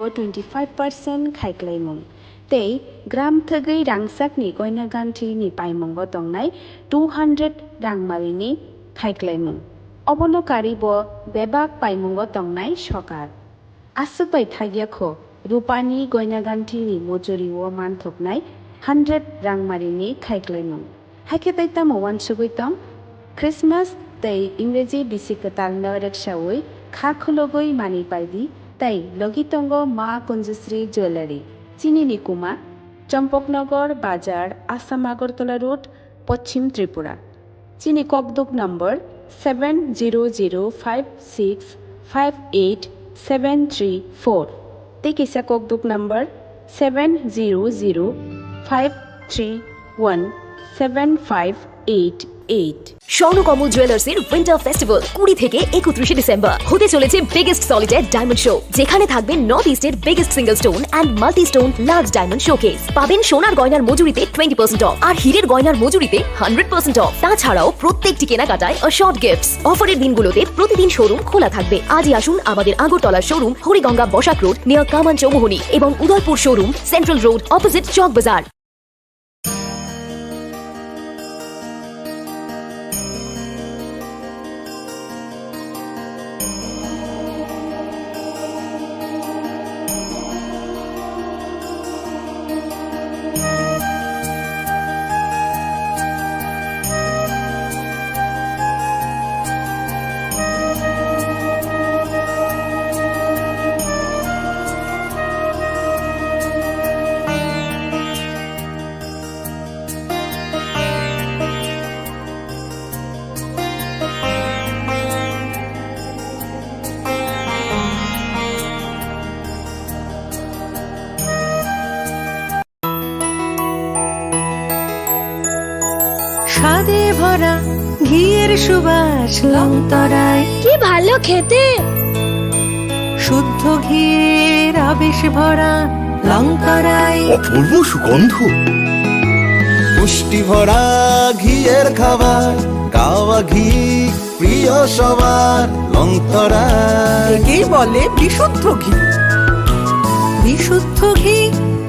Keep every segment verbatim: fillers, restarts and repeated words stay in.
twenty five percent khaiklaimung tei gram thwgwi rangchakni goina ganthini paimungo tongnai two hundred rangmarini khaiklaimung. Obono karwi bo bebak paimungo tongnai sokar. Aswk bai thakya kho, rupani goina ganthini muchuri-o manthoknai hundred rangmarini khaiklaimung. Hakhe tei tamo uansugwi tong? Christmas tei Ingreji bisi kwtalno rwksaui kha khulugwi manwi paidi tei logi tongo Ma Kunjusri Jewellery, chini ni kuma, Champaknagar Bazar, Assam Agartala Road, Poschim Tripura. Chini kokduk number seven zero zero five six five eight seven three four. Tei kisa kokduk number seven zero zero five three one seven five eight eight. Swarnakamal জুয়েলার্সের winter festival কুড়ি থেকে একত্রিশে ডিসেম্বর। হতে চলেছে biggest solitary diamond show, যেখানে থাকবে নর্থ ইস্টের biggest single stone and multi stone large diamond showcase. পাবেন সোনার গয়নার মজুরিতে টোয়েন্টি পার্সেন্ট অফ আর হীরের গয়নার মজুরিতে হান্ড্রেড পার্সেন্ট অফ। তাছাড়াও প্রত্যেকটি কেনাকাটায় অ্যাসর্ড গিফটস। অফারের দিনগুলোতে প্রতিদিন শোরুম খোলা থাকবে। আজই আসুন আমাদের Agartala showroom, Hariganga Basak road, near Kaman Chowmuhani, এবং Udaipur showroom, central road, opposite Chowk Bazar. স্বাদে ভরা ঘিয়ের সুবাস লংতরায়। কি ভালো খেতে! শুদ্ধ ঘিয়ের আবেশ ভরা লংতরায়। অপূর্ব সুগন্ধ। পুষ্টি ভরা ঘিয়ের খাবার, গাওয়া ঘি প্রিয় সবার লংতরায়। একেই বলে বিশুদ্ধ ঘি। বিশুদ্ধ ঘি,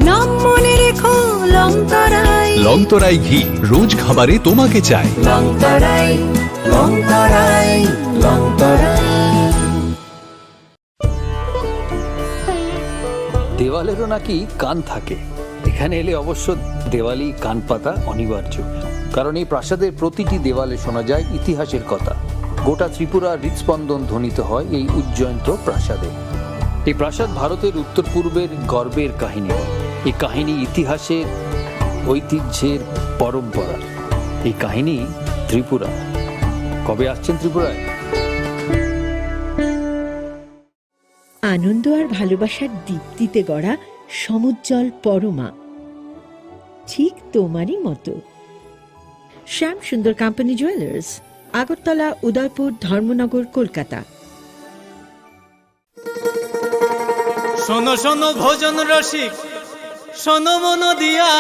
নাম মনে রেখো লংতরায়। লংতরাই ঘি, রোজ খাবারে তোমাকে চাই। লংতরায়, লংতরায়, লংতরায়। দেওয়ালেরও নাকি কান থাকে। এখানে এলে অবশ্য দেওয়ালি কান পাতা অনিবার্য, কারণ এই প্রাসাদের প্রতিটি দেওয়ালে শোনা যায় ইতিহাসের কথা। গোটা ত্রিপুরার হৃদস্পন্দন ধ্বনিত হয় এই উজ্জয়ন্ত প্রাসাদে। এই প্রাসাদ ভারতের উত্তর পূর্বের গর্বের কাহিনী। এই কাহিনী ইতিহাসের, ঐতিহ্যের পরম্পরা। এই কাহিনী ত্রিপুরা। কবে আসছেন ত্রিপুরায়? আনন্দ আর ভালোবাসার দীপ্তিতে গড়া সমুজ্জ্বল পরমা, ঠিক তোমারই মতো। শ্যাম সুন্দর কোম্পানি জুয়েলার্স, আগরতলা, উদয়পুর, ধর্মনগর, কলকাতা। শোনো শোনো ভোজন রসিক, শোনো মন দিয়া,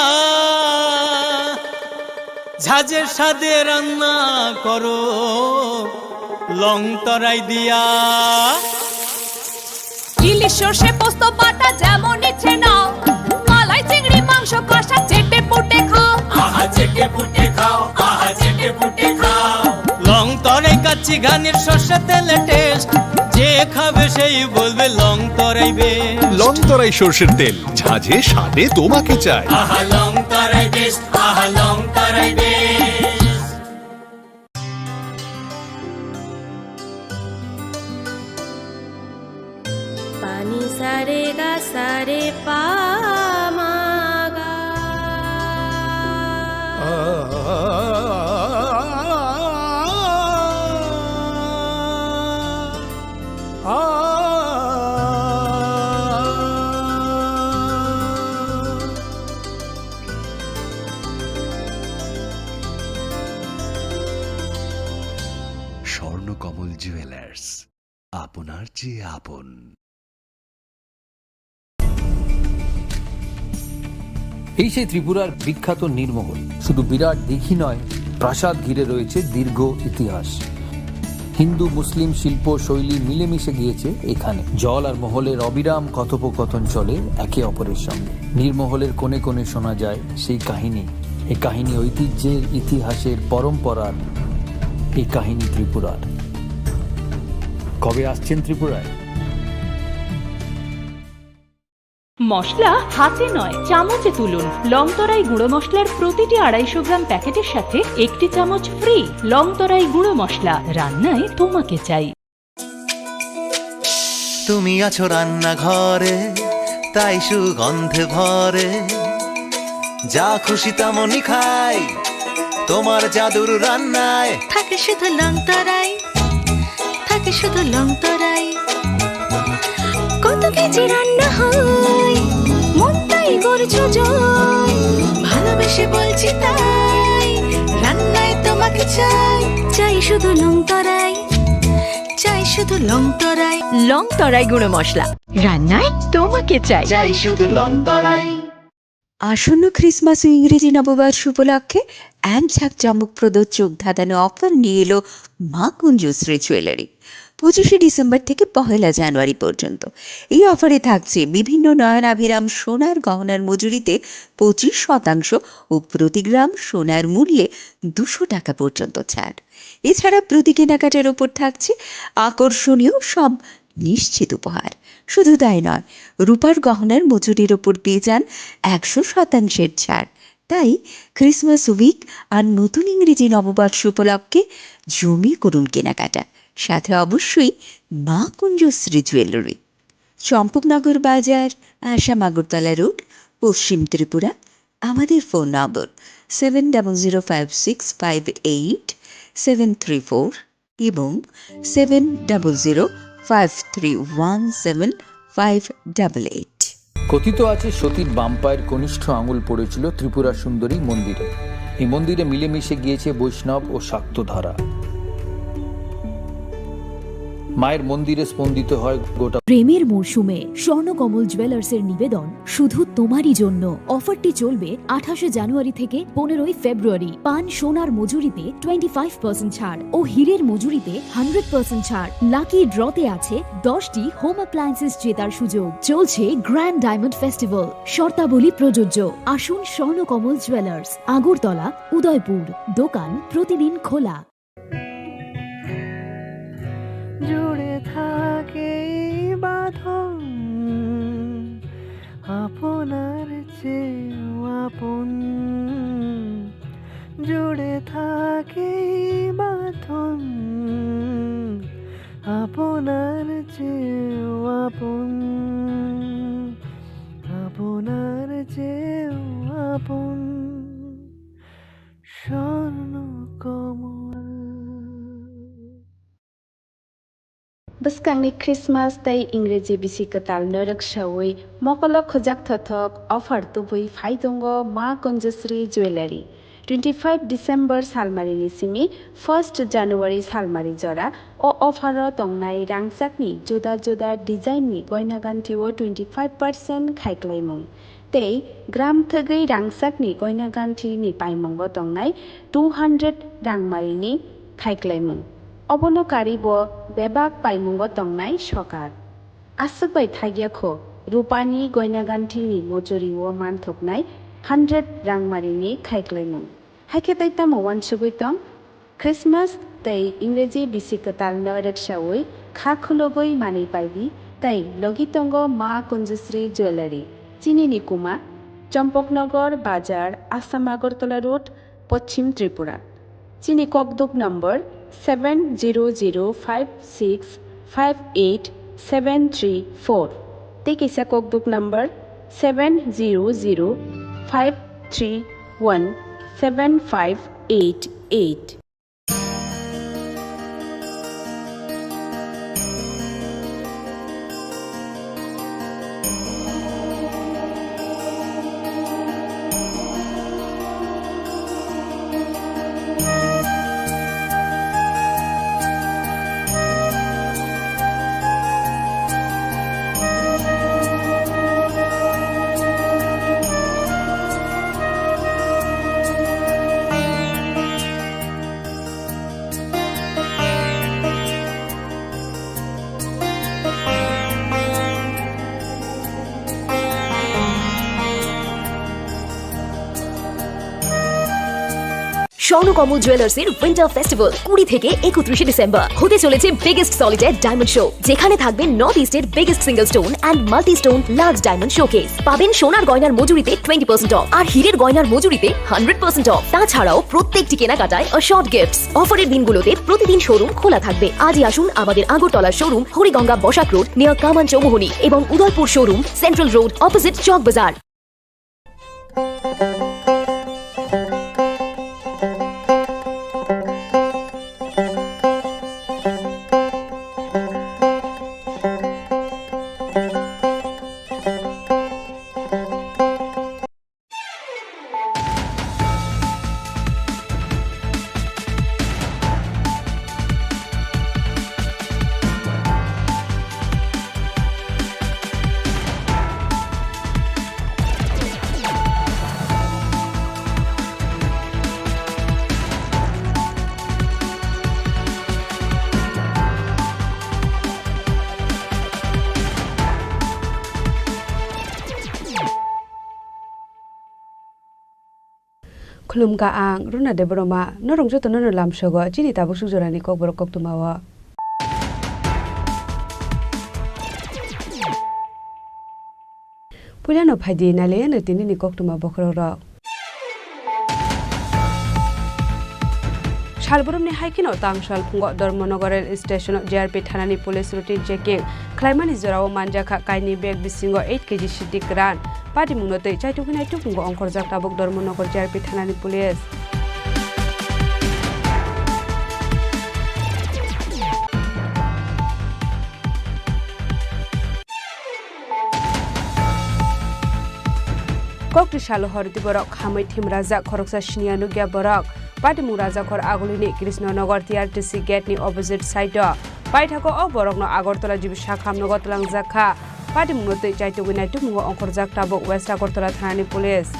ঝাঁঝের স্বাদে রান্না করো লং তরাই দিয়া। ইলিশ সর্ষে পোস্ত বাটা যেমন ইচ্ছে নাও, মালাই চিংড়ি মাংস কষা চেটে পুটে খাও। আহা চেটে পুটে খাও, আহা চেটে পুটে খাও। লং তরাই কাচ্চি ঘানির সর্ষে তেলে টেস্ট, যে খাবে সেই বলবে লং তরাই বেস্ট। লং তরাই সর্ষের তেল, ঝাঁঝে স্বাদে তোমাকে চাই। আহা লং তরাই বেস্ট, আহা Long Tarai best. Pani sare ga sare pa ma ga. Swarnakamal jewellers, আপনার চেয়ে আপন। এই সেই ত্রিপুরার বিখ্যাত নীরমহল। শুধু বিরাট দিঘি নয়, প্রাসাদ ঘিরে রয়েছে দীর্ঘ ইতিহাস। হিন্দু মুসলিম শিল্প শৈলী মিলেমিশে গিয়েছে এখানে। জল আর মহলের অবিরাম কথোপকথন চলে একে অপরের সঙ্গে। নীরমহলের কোণে কোণে শোনা যায় সেই কাহিনী। এই কাহিনী ঐতিহ্যের, ইতিহাসের, পরম্পরার। এই কাহিনী ত্রিপুরার। কবে আসছেন ত্রিপুরায়? মশলা হাতে নয়, চামচে তুলুন। লং তরাই গুঁড়ো মশলার প্রতিটি আড়াইশো গ্রাম প্যাকেটের সাথে একটি চামচ ফ্রি। লং তরাই গুঁড়ো মশলা, রান্নায় তোমাকে চাই। তুমি আছো রান্নাঘরে, তাই সুগন্ধে ভরে। যা খুশি তেমনই খাই, তোমার জাদুর রান্নায়। থাকে শুধু লং তরাই, থাকে শুধু লং তরাই। কত কেজি রান্না হয়, মনটাই গড়ছে জয়। ভালোবেসে বলছি তাই, রান্নায় তোমাকে চাই। চাই শুধু লং তরাই, চাই শুধু লং তরাই। লং তরাই গুঁড়ো মশলা, রান্নায় তোমাকে চাই। চাই শুধু লং তরাই। আসন্ন ক্রিসমাস ও ইংরেজি নববর্ষ উপলক্ষে এক ঝাঁক চমকপ্রদ চোখ ধাঁধানো অফার নিয়ে এলো মা কুঞ্জশ্রী জুয়েলারি। পঁচিশে ডিসেম্বর থেকে পহেলা জানুয়ারি পর্যন্ত এই অফারে থাকছে বিভিন্ন নয়নাভিরাম সোনার গহনার মজুরিতে পঁচিশ শতাংশ ও প্রতি গ্রাম সোনার মূল্যে দুশো টাকা পর্যন্ত ছাড়। এছাড়া প্রতি কেনাকাটার ওপর থাকছে আকর্ষণীয় সব নিশ্চিত উপহার। শুধু তাই নয়, রূপার গহনার মজুরির ওপর পেয়ে যান একশো শতাংশের ছাড়। তাই ক্রিসমাস উইক আর নতুন ইংরেজি নববর্ষ উপলক্ষে জমি করুন কেনাকাটা, সাথে অবশ্যই মা কুঞ্জশ্রী জুয়েলারি, চম্পকনগর বাজার, আসাম আগরতলা রোড, পশ্চিম ত্রিপুরা। আমাদের phone number seven double zero five six five eight seven three four এবং seven double zero five three one seven five double eight. কথিত আছে, সতীর বাম পায়ের কনিষ্ঠ আঙুল পড়েছিল ত্রিপুরা সুন্দরী মন্দিরে। এই মন্দিরে মিলেমিশে গিয়েছে বৈষ্ণব ও শাক্ত ধারা। মায়ের মন্দিরে স্পন্দিত হয় গোটা। প্রেমের মরশুমে স্বর্ণকমল জুয়েলার্সের নিবেদন শুধু তোমারই জন্য। অফারটি চলবে আঠাশে জানুয়ারি থেকে পনেরোই ফেব্রুয়ারি। পান সোনার মজুরিতে টোয়েন্টি ফাইভ পার্সেন্ট ছাড় ও হীরের মজুরিতে হান্ড্রেড পার্সেন্ট ছাড়। লাকি ড্রতে আছে দশটি হোম অ্যাপ্লায়েন্সেস জেতার সুযোগ। চলছে গ্র্যান্ড ডায়মন্ড ফেস্টিভ্যাল, শর্তাবলী প্রযোজ্য। আসুন স্বর্ণকমল জুয়েলার্স, আগরতলা, উদয়পুর। দোকান প্রতিদিন খোলা। জুড়ে থাকে এই বাঁধন আপনার চেয়েও আপন। জুড়ে থাকে এই বাঁধন আপনার চেয়েও আপন, আপনার চেয়েও আপন। স্বর্ণ কমল। Bwskangni Christmas tei Ingreji bisi kwtal no rwksawi mokolo khujak thothok offer tubui phai tongo Ma Kunjusri Jewellery. Twenty five December salmarini simi first January salmari jora o offer o tongnai rangchakni juda juda design ni goina ganthi o twenty five percent khaiklaimung. Tei gram thwgwi rangchakni goina ganthini paimungo tongnai two hundred rangmarini khaiklaimung. Obono karwi bo bebak paimungo tongnai sokar. Aswk bai thagya kho, rupani goina ganthini mochori o manthoknai hundred rangmarini khaiklaimung. Haikhe tei tamo uansugwi tong? Christmas tei Ingreji bisi kwtal no rwksawi kha khulugwi manwi paidi tei logi tongo Ma Kunjusri Jewellery. Chini ni kuma Champaknagar Bazar, Assam Agartala Road, Poschim Tripura. Chini kokduk number seven zero zero five six five eight seven three four. Tei kisa kokduk number seven zero zero five three one seven five eight eight. Swarnakamal জুয়েলার্সের winter festival কুড়ি থেকে একত্রিশে ডিসেম্বর। হতে চলেছে biggest solitary diamond show, যেখানে থাকবে নর্থ ইস্টের biggest single stone and multi stone large diamond showcase. পাবেন সোনার গয়নার মজুরিতে টোয়েন্টি পার্সেন্ট অফ আর হীরের গয়নার মজুরিতে হান্ড্রেড পার্সেন্ট অফ। তাছাড়াও প্রত্যেকটি কেনাকাটায় অ্যাসর্ড গিফটস। অফারের দিনগুলোতে প্রতিদিন শোরুম খোলা থাকবে। আজই আসুন আমাদের Agartala showroom, Hariganga Basak road, near Kaman Chowmuhani এবং Udaipur showroom, central road, opposite Chowk Bazar. Khulumkha ang Runa Debbarma, norok jotono no lamsogo chini tabuk suk jorani kokborok koktwmao. Puilano phaidi nailaiano tinini koktwma bokhorokrok. Salbrumni hai kheno tang sal phungo Dharmanagar rail station-o J R P thanani police routine checking khlaimani jorao manjakha kainwi bag bisingo eight K G sidi kwran. Patimungno twi chaitugwi naituk phungo ongkhorjak tabuk Dharmanagar J R P thanani police. Kokti salo hordi borok khamwi thimrajak, khoroksa siniya nukya borok. Patimung Rajakhor agulini Krishnanagar T R T C gate ni opposite side o. Paithakgo o borokno Agartala G B sakhamnogo twlangjak kha. Patimungno twi chaitugwi naitukmungo ongkhorjak tabuk West Agartala thanani police.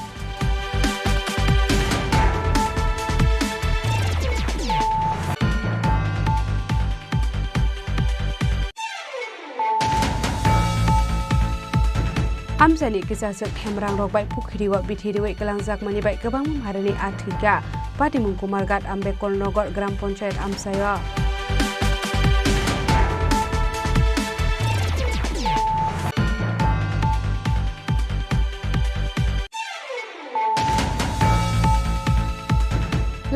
Amchaini kisaswk khemrangrok bai pukhirigo bithi riwi kwlangjakmani bai kwbangma marini a thwikha. Patimung Kumarghat Ambedkar Nagar Gram Panchayat amchaio.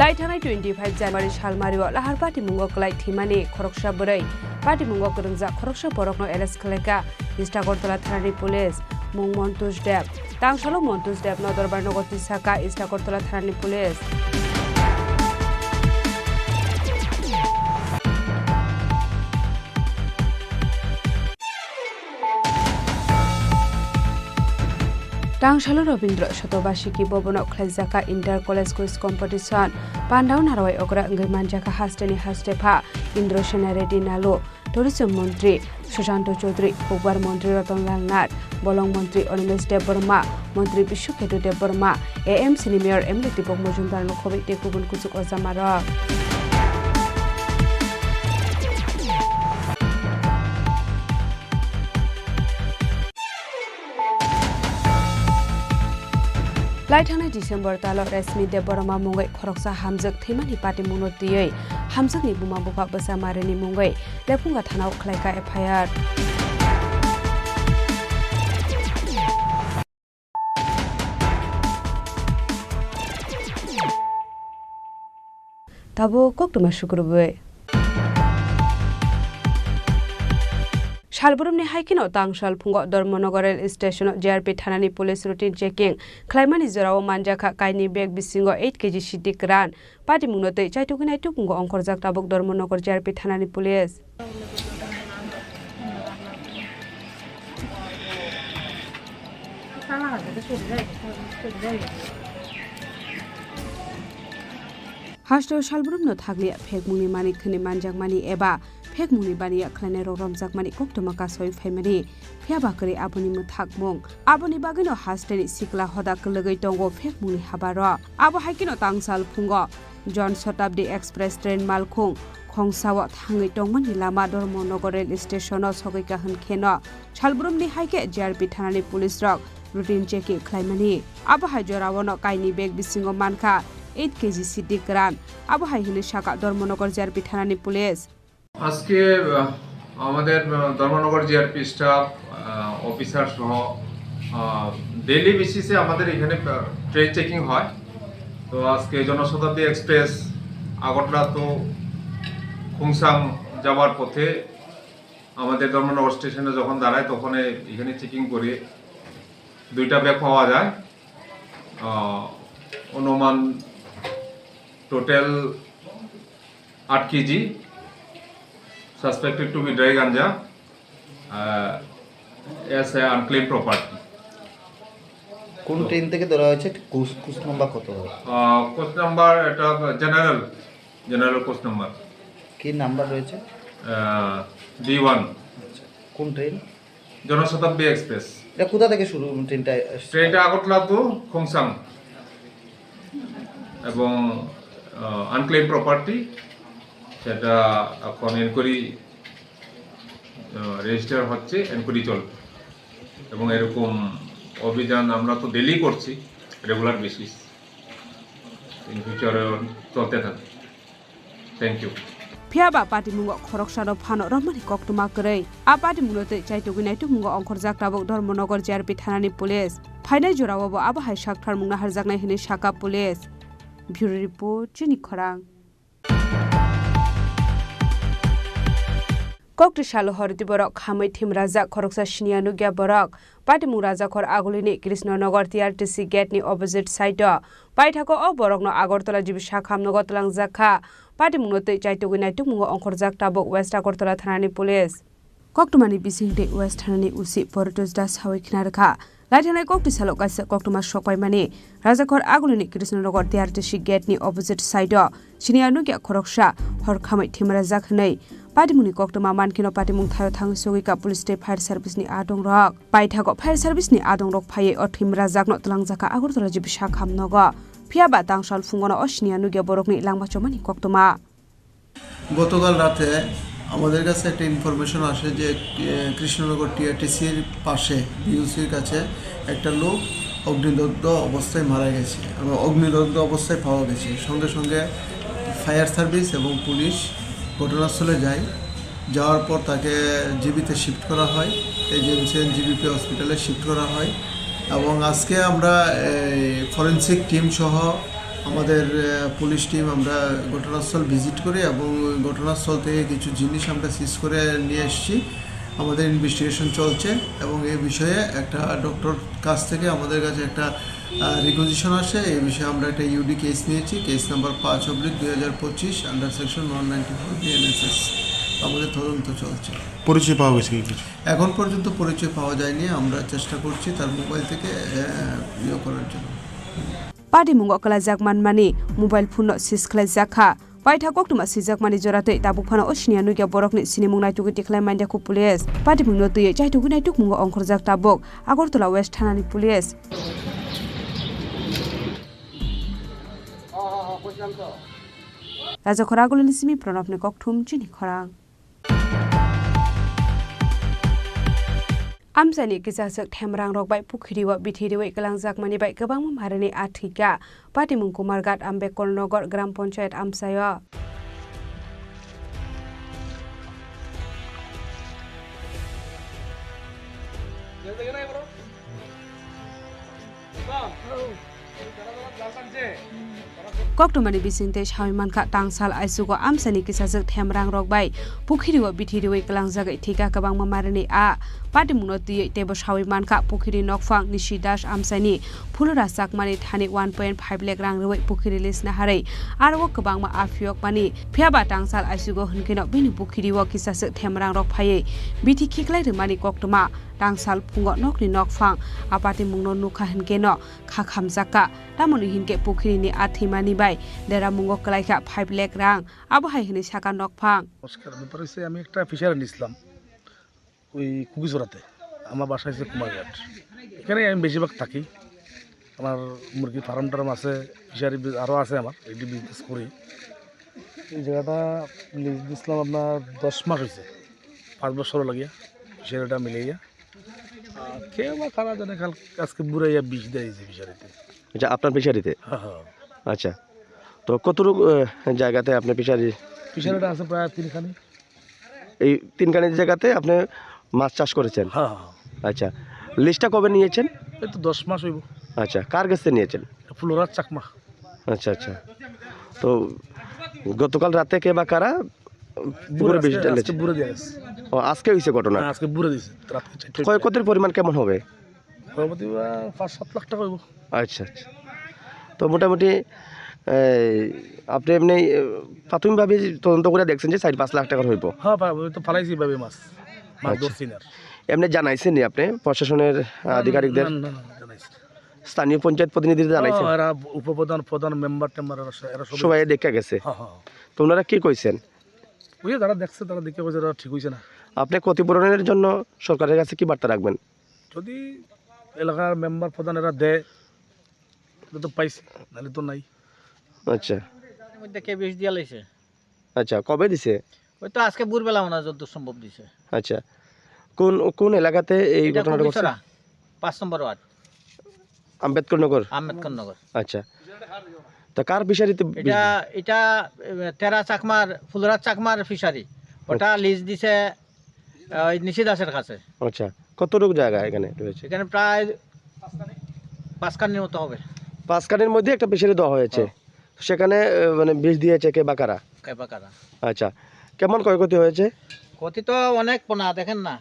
Lai thangnai twenty five January salmario lahar patimungo kwlai thwimani khoroksa bwrwi. Patimungo kwrwngjak khoroksa borokno arrest khlaikha East Agartala thanani police. Mung Montosh Deb. Tangsalo Montosh Debno Dorbar nogo twisakha East Agartala thanani police. Tangsalo Rabindra Shatobarsiki Bhavan-o khlaijakha Inter College Quiz Competition. Pandao narwai okra wngwi manjakha hasteni hastepha Indrasena Reddy Nalu, Tourism Montri Susanto Chaudhary, Kokbar Montri Ratan Lal Nath, Bolong Montri Animesh Debbarma, Montri Biswaketu Debbarma, A M C ni Mayor M L A Deepak Majumdar-no khobwi tei kubun kuchuk ojamarok. Lai thangnai December talo Rashmi Debbarma mungwi khoroksa hamjwk thwimani patimungno twiwi hamjwkni buma bupha bwsa marini mungwi Lephunga thanao khlaikha F I R. Tabuk koktwma sukrubwi. Salbrumni hai kheno tangsal phungo Dharmanagar rail station-o J R P thanani police routine checking khlaimani jorao manjakha kainwi bag bisingo eight K G sidi kwran. Patimungno twi chaitugwi naitukmungo ongkhorjak tabuk Dharmanagar J R P thanani police. Hasteo salbrumno thakliya phekmungni manik hwnwi manjakmani eba phekmungni baniya khlainairok romjakmani koktwma kasawi phaimani, phiyaba kwrwi aboni mwthakmung. Aboni bagwino hasteni sikla hoda kwlwgwi tongo phekmungni habaro. Abo hai kheno tangsal phungo Jan Shatabdi Express train malkhung khongsao thangwi tongmani lama Dharmanagar rail station-o sogwi kahwn kheno salbrumni hai khe J R P thanani police rok routine checking khlaimani. Abo hai joraono kainwi bag bisingo mankha eight K G siddi kwran. Abo hai hwnwi sakha Dharmanagar G R P thanani police. আজকে, আহ, আমাদের, আহ, Dharmanagar GRP staff, আহ, অফিসার সহ, আহ, ডেইলি বেসিসে আমাদের এখানে, আহ, train checking হয়। তো আজকে জনশতাব্দী এক্সপ্রেস আগরতলা তো খুমসাং যাওয়ার পথে আমাদের ধর্মনগর স্টেশনে যখন দাঁড়ায়, তখন এ-, এখানে চেকিং করে দুইটা ব্যাগ পাওয়া যায়। আহ, অনুমান টোটাল আট KG, suspected to be dry ganja, uh, as a unclaimed property. কোন ট্রেন থেকে ধরা হয়েছে? কোচ, কোচ নাম্বার কত হবে? আহ, কোচ নাম্বার এটা জেনারেল, জেনারেল কোচ নাম্বার। কি নাম্বার রয়েছে? আহ, ডি ওয়ান। আচ্ছা, কোন ট্রেন? জনশতাব্দী এক্সপ্রেস। এটা কোথা থেকে শুরু ট্রেনটা? ট্রেনটা আগরতলা টু খুমসাং এবং, আহ, আনক্লেম প্রপার্টি, সেটা এখন এনকোয়ারি, আহ, রেজিস্টার হচ্ছে, এনকোয়ারি চলবে। এবং এরকম অভিযান আমরা তো ডেইলি করছি, রেগুলার বেসিস, ইন ফিউচারে চলতে থাকবে। Thank you. Phiya ba patimungo khoroksano phano romani koktwma kwrwi. A patimungno twi chaitugwi naitukmungo ongkhorjak tabuk Dharmanagar G R P thanani police. Phainai jorao bo abo hai saktharmung naharjaknai hwnwi sakha police. Bureau report, Chini Khorang. Kokti salo horti borok khamwi thimrajak khoroksa siniya nukya borok. Patimung Rajakhor agulini Krishnanagar T R T C gate ni opposite side o. Paithakgo o borokno Agartala G B sakhamnogo twlangjak kha. Patimungno twi chaitugwi naitukmungo ongkhorjak tabuk West Agartala thanani police. Koktwmani bisingtwi West thanani O C Poritos Das sawi khna rwkha. Laithangnai kokti salo kaisa koktwma sokpaimani Rajakhor agulini Krishnanagar T R T C gate ni opposite side o siniya nukya khoroksa hor khamwi thimrajak hwnwi. Patimungni koktwma mankheno patimung thaio thangwi sogwi ka police tei fire service ni adongrok. Paithago fire service ni adongrok phaiwi o thimrajakno twlangjakha Agartala G B sakhamnogo. Phiya ba tangsal phungono o siniya nukya borokni langma chomani koktwma. গতকাল রাতে আমাদের কাছে একটা ইনফরমেশন আসে যে, এ, কৃষ্ণনগর টিআরটিসির পাশে বিইউসির কাছে একটা লোক অগ্নিদগ্ধ অবস্থায় মারা গেছে এবং অগ্নিদগ্ধ অবস্থায় পাওয়া গেছে। সঙ্গে সঙ্গে ফায়ার সার্ভিস এবং পুলিশ ঘটনাস্থলে যায়। যাওয়ার পর তাকে জিবিতে শিফট করা হয়, এজিএমসি এন্ড জিবিপি হসপিটালে শিফট করা হয়। এবং আজকে আমরা এই ফরেনসিক টিম সহ আমাদের, আহ, পুলিশ টিম আমরা ঘটনাস্থল ভিজিট করি এবং ওই ঘটনাস্থল থেকে কিছু জিনিস আমরা সিজ করে নিয়ে এসেছি। আমাদের ইনভেস্টিগেশন চলছে এবং এই বিষয়ে একটা ডক্টর কাছ থেকে আমাদের কাছে একটা, আহ, রিকুইজিশন আসে। এই বিষয়ে আমরা একটা ইউডি কেস নিয়েছি, কেস নাম্বার পাঁচ অবলিক দুই হাজার পঁচিশ, under section one ninety four BNSS. আমাদের তদন্ত চলছে। পরিচয় পাওয়া গেছে কি কিছু? এখন পর্যন্ত পরিচয় পাওয়া যায়নি, আমরা চেষ্টা করছি তার মোবাইল থেকে, আহ, ইয়ে করার জন্য। Patimungo kwlaijak manmani mobile phone no seize khlaijak kha. Paitha koktwma swijakmani jora tei tabuk phano o siniya nukya borokni sinimung naitugwi tikhlai manya khu police. Patimungno twiwi chaitugwi naitukmungo ongkhorjak tabuk Agartala West thanani police. Rajakhor agulini simi Pranabni kokthum Chini Khorang. Amchaini kisaswk themrangrok bai pukhiri o bithi riwi kwlangjakmani bai kwbangma marini a thwikha. Patimung Kumarghat Ambedkar Nagar Gram Panchayat amchaio. Koktwmani bisingtwi sawi mankha, tangsal aisugo amchaini kisaswk themrangrok bai pukhiri o bithi riwi kwlangjagwi thwikha kwbangma marini a. Patimungno twiwi teibo sawi mankha, pukhiri nokphang Nishi Das amchaini phulura chakmani thani one point five lakh rang riwi pukhiri lisna harwi aro o kwbangma a phiyokmani. Phiyaba tangsal aisugo hwnkhe no bini pukhiri o kisaswk themrangrok phaiwi bithi khiklai rwmani koktwma. Tangsal phungo nokni nokphang a patimungno nukha hwnkhe no kha khamjakha. Tamoni hinkhe pukhirini a thwimani bai deramungo kwlaikha five lakh rang. Abo hai hwnwi sakha nokphang. নমস্কার, ব্যাপার হচ্ছে আমি একটা ফিশারি নিয়েছিলাম ওই কুকিছড়াতে, আমার বাসা হচ্ছে কুমারঘাট। এখানে আমি বেশিরভাগ থাকি। আমার মুরগি ফার্ম টার্ম আছে, ফিশারি বি-, আরও আছে আমার, এটি বিজনেস করি। এই জায়গাটা লিজ দিছিলাম আপনার দশ মাস হয়েছে, পাঁচ বছর লাগিয়া ফিশারিটা মিলাইয়া। আর কেউ বা কারা জানে কাল আজকে বুড়াইয়া বিষ দেয় এই যে ফিশারিতে। আচ্ছা, আপনার ফিশারিতে? হ্যাঁ, হ্যাঁ। আচ্ছা। তো কতটুকু, আহ, জায়গাতে আপনি ফিশারি? ফিশারিটা আছে প্রায় তিনখানি। এই তিনখানি জায়গাতে আপনি মাছ চাষ করেছেন? হ্যাঁ, হ্যাঁ। আচ্ছা, লিজটা কবে নিয়েছেন? এই তো দশ মাস হইব। আচ্ছা, কার কাছ থেকে নিয়েছেন? ফুলরাজ চাকমা। আচ্ছা, আচ্ছা। তো গতকাল রাতে কে বা কারা পুকুরে বুড়া বিষ আজকে, ঢেলেছে? আজকে বুড়া দিয়ে গেছে। ও, আজকে হয়েছে ঘটনা? হ্যাঁ, আজকে বুড়া দিয়েছে রাত চারটে। ক্ষয়ক্ষতির পরিমাণ কেমন হবে? ক্ষয়ক্ষতি, আহ, পাঁচ সাত লাখ টাকা হইব। আচ্ছা, আচ্ছা। তো মোটামুটি, এই, আপনি এমনি, এ, প্রাথমিকভাবে তদন্ত করে দেখছেন যে চার পাঁচ লাখ টাকার হইব? হ্যাঁ, পা-, ওই তো ফালাইছি ভাবে মাছ। মাছ আচ্ছা। ধরছি না আর। এমনি জানাইছেন নি আপনি প্রশাসনের না, আধিকারিকদের? না, না, না, জানাইছি না। স্থানীয় পঞ্চায়েত প্রতিনিধিদের জানাইছেন? হ্যাঁ, এরা উপপ্রধান, প্রধান, মেম্বার টেম্বার, এরা স-, এরা সব সবাই দেখে গেছে? হ্যাঁ, হ্যাঁ, হ্যাঁ। তো ওনারা কি কইছেন? ওই যে যারা দেখছে, তারা দেখে কইছে, এরা ঠিক হইছে না। আপনি ক্ষতিপূরণের জন্য সরকারের কাছে কি বার্তা রাখবেন? যদি এলাকার মেম্বার প্রধান এরা দেয়, এটা তো পাইছি, নাহলে তো নাই। আচ্ছা। এর মধ্যে কে বিষ দিয়া লাইছে? আচ্ছা, কবে দিছে? ওই তো আজকে ভোরবেলা মনে হয় যতদূর সম্ভব দিছে। আচ্ছা। কোন, কোন এলাকাতে এই এটা ঘটনাটা ঘটছে? কবিছড়া, পাঁচ নম্বর ওয়ার্ড। আম্বেদকর নগর? আম্বেদকর নগর। আচ্ছা। তা কার ফিশারিতে বিষ এটা, দিছে? এটা, এ, তেরা চাকমার, ফুলরাজ চাকমার ফিশারি। ওটা আচ্ছা। লিজ দিছে, আহ, ওই নিশি দাসের কাছে। আচ্ছা, কতটুকু জায়গা এখানে রয়েছে? এখানে প্রায় পাঁচ কানির মতো হবে। পাঁচ কানির মধ্যে একটা ফিশারি দেওয়া হয়েছে। হ্যাঁ। তো সেখানে, আহ, মানে বিষ দিয়েছে কে বা কারা? কে বা কারা। আচ্ছা, কেমন ক্ষয়ক্ষতি হয়েছে? ক্ষতি তো অনেক পোনা, দেখেন না।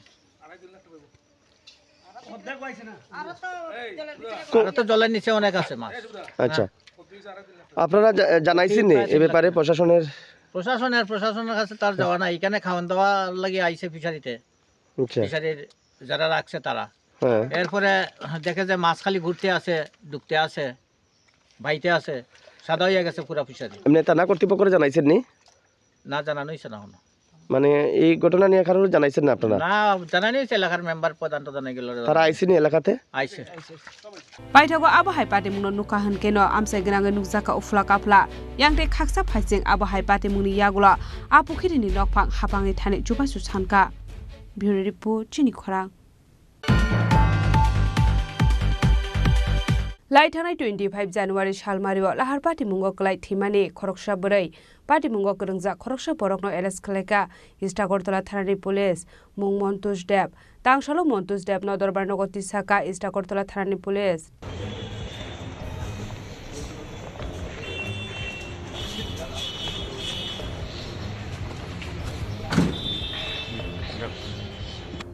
কো- আরো তো জলের নিচে অনেক আছে মাছ। আচ্ছা। হ্যাঁ। আপনারা জা-, জানাইছেন নি এই ব্যাপারে প্রশাসনের? প্রশাসনের, প্রশাসনের কাছে তার যাওয়া নাই। এখানে খাওয়ান দাওয়ার লাগি আইছে ফিশারিতে। আচ্ছা। ফিশারির যারা রাখছে তারা। হ্যাঁ। এরপরে দেখে যে মাছ খালি ঘুরতে আছে, ঢুকতে আছে, বাইতে আছে, সাদা হইয়া গেছে পুরা ফিশারি। এমনি থানা কর্তৃপক্ষরে জানাইছেন নি? না, জানানো হইছে না এখনো। মানে এই ঘটনা নিয়ে কারোর জানাইছেন না আপনারা? না, জানানি হইছে এলাকার মেম্বার প্রধান টধান এগুলো। তারা আইসেনি এলাকাতে? আইসে। Paithago abo hai patimungno nukha hwnkhe no amchai gwnangwi nukjakha uphla kaphla. Yang tei khaksa phaising abo hai patimungni yagulo a pukhirini nokphang hapangni thani chubachu sankha. Bureau Report, Chini Khorang. Lai thangnai twenty five January salmario lahar patimungo kwlai thwimani khoroksa bwrwi, patimungo kwrwngjak khoroksa borokno arrest khlaikha East Agartala thanani police, mung Montosh Deb. Tangsalo Montosh Debno dorbar nogo tisakha East Agartala thanani police.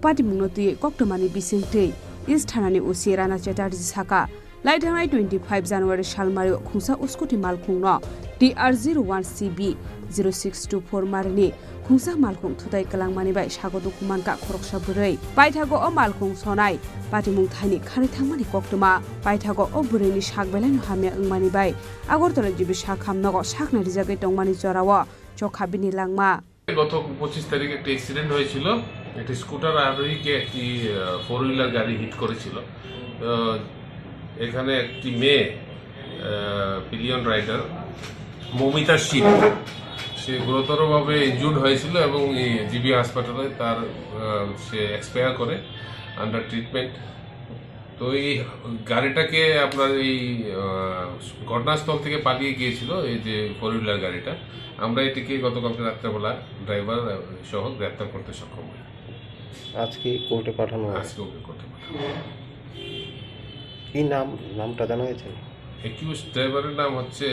Patimungno twiwi koktwmani bisingtwi East thanani O C Rana Chatterjee sakha, lai thangnai twenty five January salmario khungsa uskuti malkhungno T R zero one C B zero six two four marini khungsa malkhung thutai kwlangmani bai sago dukumankha khoroksa bwrwi. Paithago o malkhung sonai patimung thaini khanwi thangmani koktwma. Paithago o bwrwini sak belaino hamya wngmani bai Agartala G B sakham nogo saknai rijagwi tongmani jorao chokha bini langma. গত পঁচিশ তারিখে একটা অ্যাক্সিডেন্ট হয়েছিল। একটি স্কুটার আরোহীকে একটি, আহ, four wheeler গাড়ি হিট করেছিল। আহ, এখানে একটি মেয়ে, আহ, পিলিয়ন রাইডার মমিতা শীল, সে গুরুতরভাবে ইনজুর্ড হয়েছিল এবং এই জি বি হাসপাতালে তার, আহ, সে এক্সপায়ার করে আন্ডার ট্রিটমেন্ট। তো এই গাড়িটাকে আপনার এই, আহ, ঘটনাস্থল থেকে পালিয়ে গিয়েছিল এই যে ফোর হুইলার গাড়িটা। আমরা এটিকে গতকালকে রাত্রেবেলা ড্রাইভার, আহ, সহ গ্রেপ্তার করতে সক্ষম হই। আজকে কোর্টে পাঠানো হবে? আজকে ওকে কোর্টে পাঠানো হবে। কি নাম, নামটা জানা গেছে? অ্যাকিউজড ড্রাইভারের নাম হচ্ছে,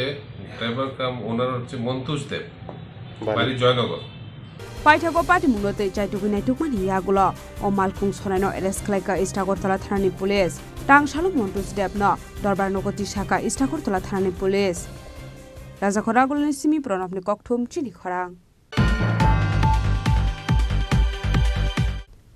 ড্রাইভার কাম ওনার হচ্ছে মন্তুজ দেব, বাড়ি? বাড়ি Joynagar. Paithago patimungno tei chaitugwi naitukmani yagulo o malkhung sonaino arrest khlaikha East Agartala thanani police. Tangsalo Montosh Debno dorbar nogo tisakha East Agartala thanani police. Rajakhor Agulani simi Pranabni kokthum, Chini Khorang.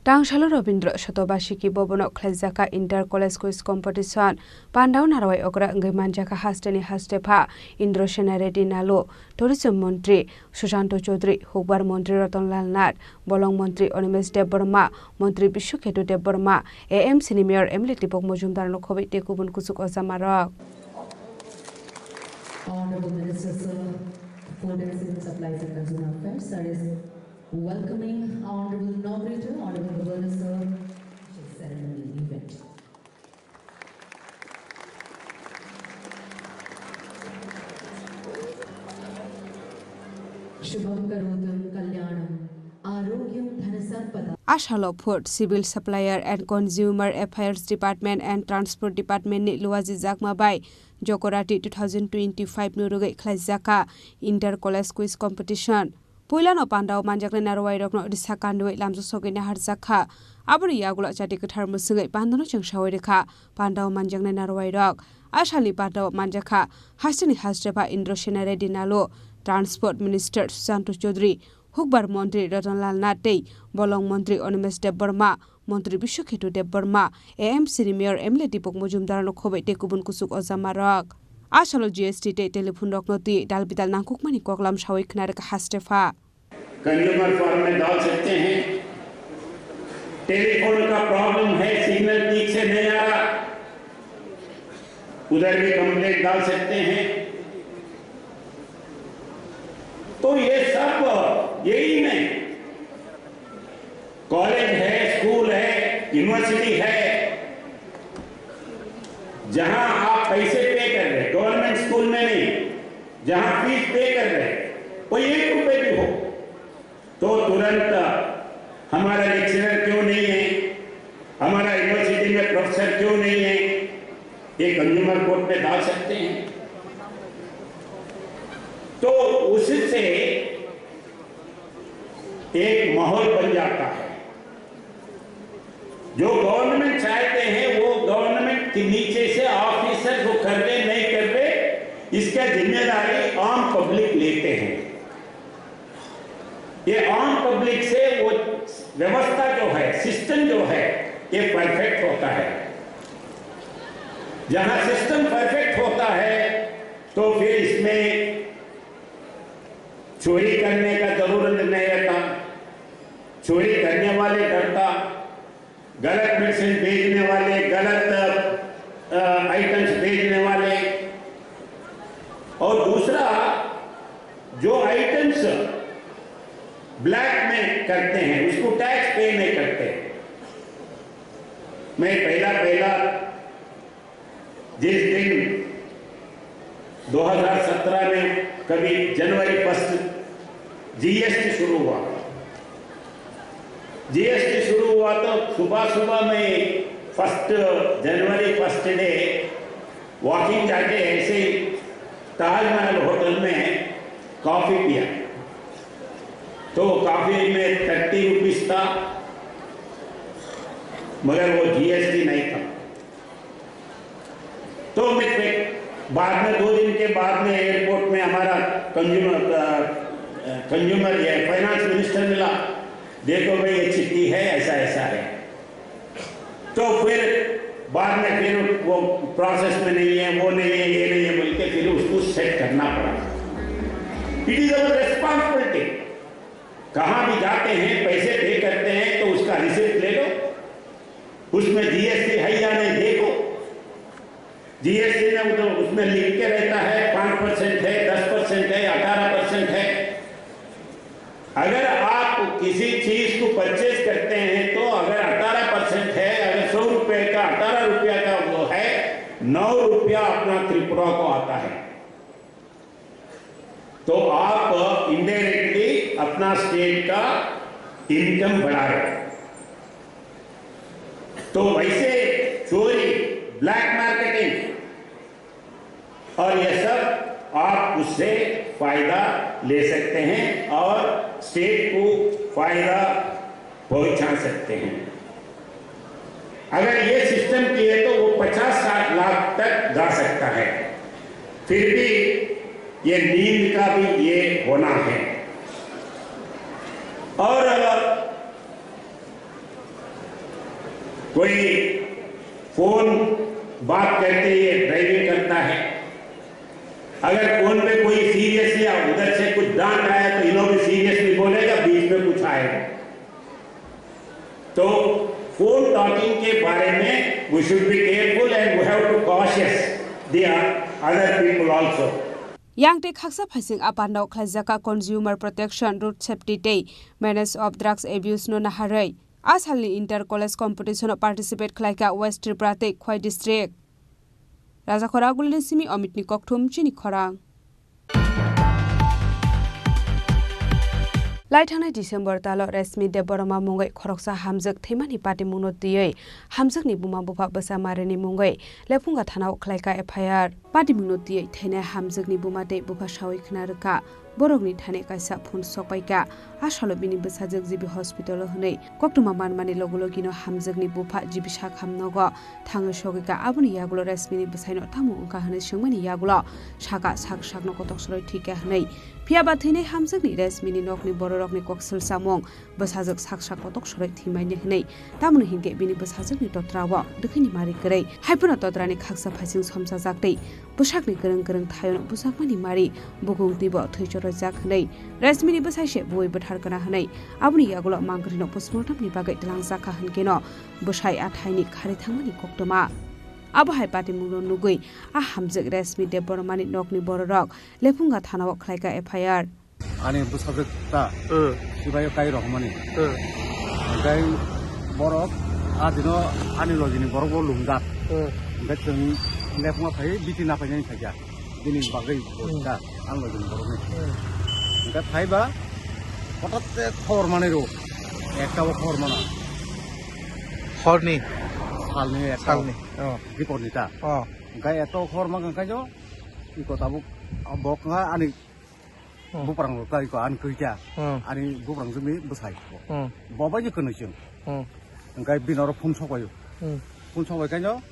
Tangsalo Rabindra Sotobasiki Bhabono khlaijakha Inter College Quiz Competition. Pandao narwai okra wngwi manjakha hasteni hastepha Indrasena Reddy Nalu, Tourism Montri Sushanto Choudhury, Hukbar Montri Ratan Lal Nath, Bolong Montri Animesh Debbarma, Montri Bishwaketu Debbarma, A M C ni Mayor M L A Deepak Majumdar no khobwi tei kubun kuchuk ojamarok. Honorable Minister, Sir, Food and Civil Supplies and Consumer Affairs, sir is welcoming Honorable Inaugurator, Honorable Governor, Sir, ceremony event. शुभं करोति कल्याणं आरोग्यं धनसम्पदा। Asalo Food, Civil Supplier and Consumer Affairs Department and Transport Department ni luaji jakma bai Jokorati two thousand twenty-five no rwgwi khlaijak kha Inter College Quiz Competition. Puilano pandao manjaknai narwai rokno risa kandwi lamjak sogwi naharjak kha. Aboni yagulo chati kwthar mwswngwi pandano chwng sawi rwkha. Pandao manjaknai narwai rok. Asalni pandao manjakha hasteni hastepha Indrasena Reddy Nalu, Transport Minister Susanto Chaudhary, Hukbar Montri Ratan Lal Nath tei Bolong Montri Animesh Debbarma, Montri Bishwakhetu Debbarma, A M C ni Mayor M L A Deepak Majumdarno khobai tei kubun kuchuk o jamarok. Asalo G S T tei telephone rokno twi dalbidal nangkukmani koklam sawi khna rwkha hastepha. Consumer form में डाल सकते हैं। टेलीफोन का प्रॉब्लम है, सिग्नल ठीक से नहीं आ रहा, उधर भी कंप्लेंट डाल सकते हैं। तो ये सब यही नहीं, कॉलेज है, स्कूल है, यूनिवर्सिटी है, जहां आप पैसे पे कर रहे हैं, गवर्नमेंट स्कूल में नहीं, जहां फीस पे कर रहे हैं, वो एक रुपए भी हो, तो तुरंत हमारा लेक्चरर क्यों नहीं है, हमारा यूनिवर्सिटी में प्रोफेसर क्यों नहीं है, ये कंज्यूमर कोर्ट में डाल सकते हैं। तो उससे एक माहौल बन जाता है। जो गवर्नमेंट चाहते हैं, वो गवर्नमेंट के नीचे से ऑफिसर को कर दे, नहीं कर दे, इसका जिम्मेदारी आम पब्लिक लेते हैं। ये आम पब्लिक से वो व्यवस्था जो है, सिस्टम जो है, ये परफेक्ट होता है। जहां सिस्टम परफेक्ट होता है, तो फिर इसमें चोरी करने का जरूरत नहीं रहता, चोरी करने वाले डरता, गलत मेडिसिन बेचने वाले, गलत, अ, आइटम्स बेचने वाले, और दूसरा, जो आइटम्स ब्लैक में करते हैं, उसको टैक्स पे नहीं करते। मैं पहला, पहला जिस दिन दो हज़ार सत्रह में कभी जनवरी फर्स्ट जीएसटी शुरू हुआ, जीएसटी शुरू हुआ तो सुबह सुबह में फर्स्ट जनवरी फर्स्ट डे वॉकिंग जाके ऐसे ही ताजमहल होटल में कॉफी पिया। तो कॉफी में थर्टी रुपीस था, मगर वो जीएसटी नहीं था। तो मैं, मैं बाद में, दो दिन के बाद में एयरपोर्ट में हमारा कंज्यूमर, अ, अ, कंज्यूमर, ये फाइनेंस मिनिस्टर मिला, "देखो भाई, ये चिट्ठी है, ऐसा, ऐसा है।" तो फिर बाद में फिर वो प्रोसेस में नहीं है, वो नहीं है, ये नहीं है बोल के फिर उसको सेट करना पड़ा। It is our responsibility। कहाँ भी जाते हैं, पैसे पे करते हैं, तो उसका रिसिप्ट ले लो, उसमें जीएसटी है या नहीं देखो। जीएसटी में वो तो उसमें लिख के रहता है, पाँच परसेंट है, दस परसेंट है, अठारह परसेंट है। अगर आप किसी चीज को परचेज करते हैं तो अगर अठारह परसेंट है, अगर सौ रुपए का, अठारह रुपया का वो है, नौ रुपया अपना त्रिपुरा को आता है। तो आप इनडायरेक्टली अपना स्टेट का इनकम बढ़ा रहे हो। तो वैसे चोरी, ब्लैक मार्केटिंग और ये सब आप उससे फायदा ले सकते हैं और स्टेट को फायदा पहुंचा सकते हैं। अगर ये सिस्टम किए तो वो पचास साठ लाख तक जा सकता है। फिर भी ये नींद का भी ये होना है। और अगर कोई फोन बात करते हुए ड्राइविंग करता है, अगर फोन पे कोई सीरियस या उधर से कुछ डांट आया तो इन्हों भी सीरियसली बोलेगा, बीच में कुछ आएगा। तो फोन टॉकिंग के बारे में we should be careful and we have to cautious the other people also. Yang tei khaksa phaising apandao khlaijak kha Consumer Protection, Road Safety tei Manage of Drugs Abuse no naharwi. Asalni Inter College Competition o participate khlaikha West Tripura tei Khowai District. Rajakhor Agulini simi Omitni kokthum chini khorang. Lai thangnai December talo Reshmi Debbarma mungwi khoroksa hamjwk thwimani patimungno twiwi hamjwkni buma bupha bwsa Marini mungwi Lephunga thanao khlaika F I R. Patimungno twiwi thainai hamjwkni buma tei bupha sawi khna rwkha. Borokni thani kaisa phone sokpaikha. A salo bini bwsajwk G B hospital-o hwnwi koktwma manmani logi logino hamjwkni bupha G B sakham nogo thangwi sogwikha. Aboni yagulo Reshmini bwsaino tamo wngkha hwnwi swngmani yagulo sakha, sak sakno kotok soroi thwikha hwnwi. Phiyaba thwinai hamjwkni Reshmini nokni bororokni kok swlsamung, bwsajwk sak sak kotok soroi thwimaini hwnwi. Tamoni hinkhe bini bwsajwkni totrao dwkhwini mari kwrwi. Haiphano totrani khaksa phaising somsajak tei bwsakni kwrwng kwrwng thaiono bwsakmani mari bukung twibo thwi choroijak hwnwi Reshmini bwsai se buwi bwthar kana hwnwi aboni yagulo mangkwrwino postmortemni bagwi twlangjakha hwnkeno bwsai a thaini khari thangmani koktwma. Abo hai patimungno nugwi a hamjwk Reshmi Debbarmani nokni bororok Lephunga thanao khlaika F I R. Ani bwsajwk ta, hmm, sibai kai rohormani. Hmm. Hwnkhe borok a dino ani logini borok bo lungjak. Hmm. Hwnkhe chwng Lephunga phai biti napainani phaikha. Bini bagwi, hmm, bosta, ang logini borokni. Hmm. Hwnkhe phaiba, hotatte khobor manwi rw, ekta bo khobor mana. Horni? Salni ekta. Salni, oh. Biporni ta. Oh. Hwnkhe ekta bo khobor mankha khaino, iko tabuk, bo wngkha ani, hmm, buprang rok ta iko ani kwikya. Hmm. Ani buprang jwngni bwsai. Hmm. Bo bai je kwnwi chwng. Hmm. Hwnkhe bini oro phone sokbaio. Hmm. Phone sokbai khaino,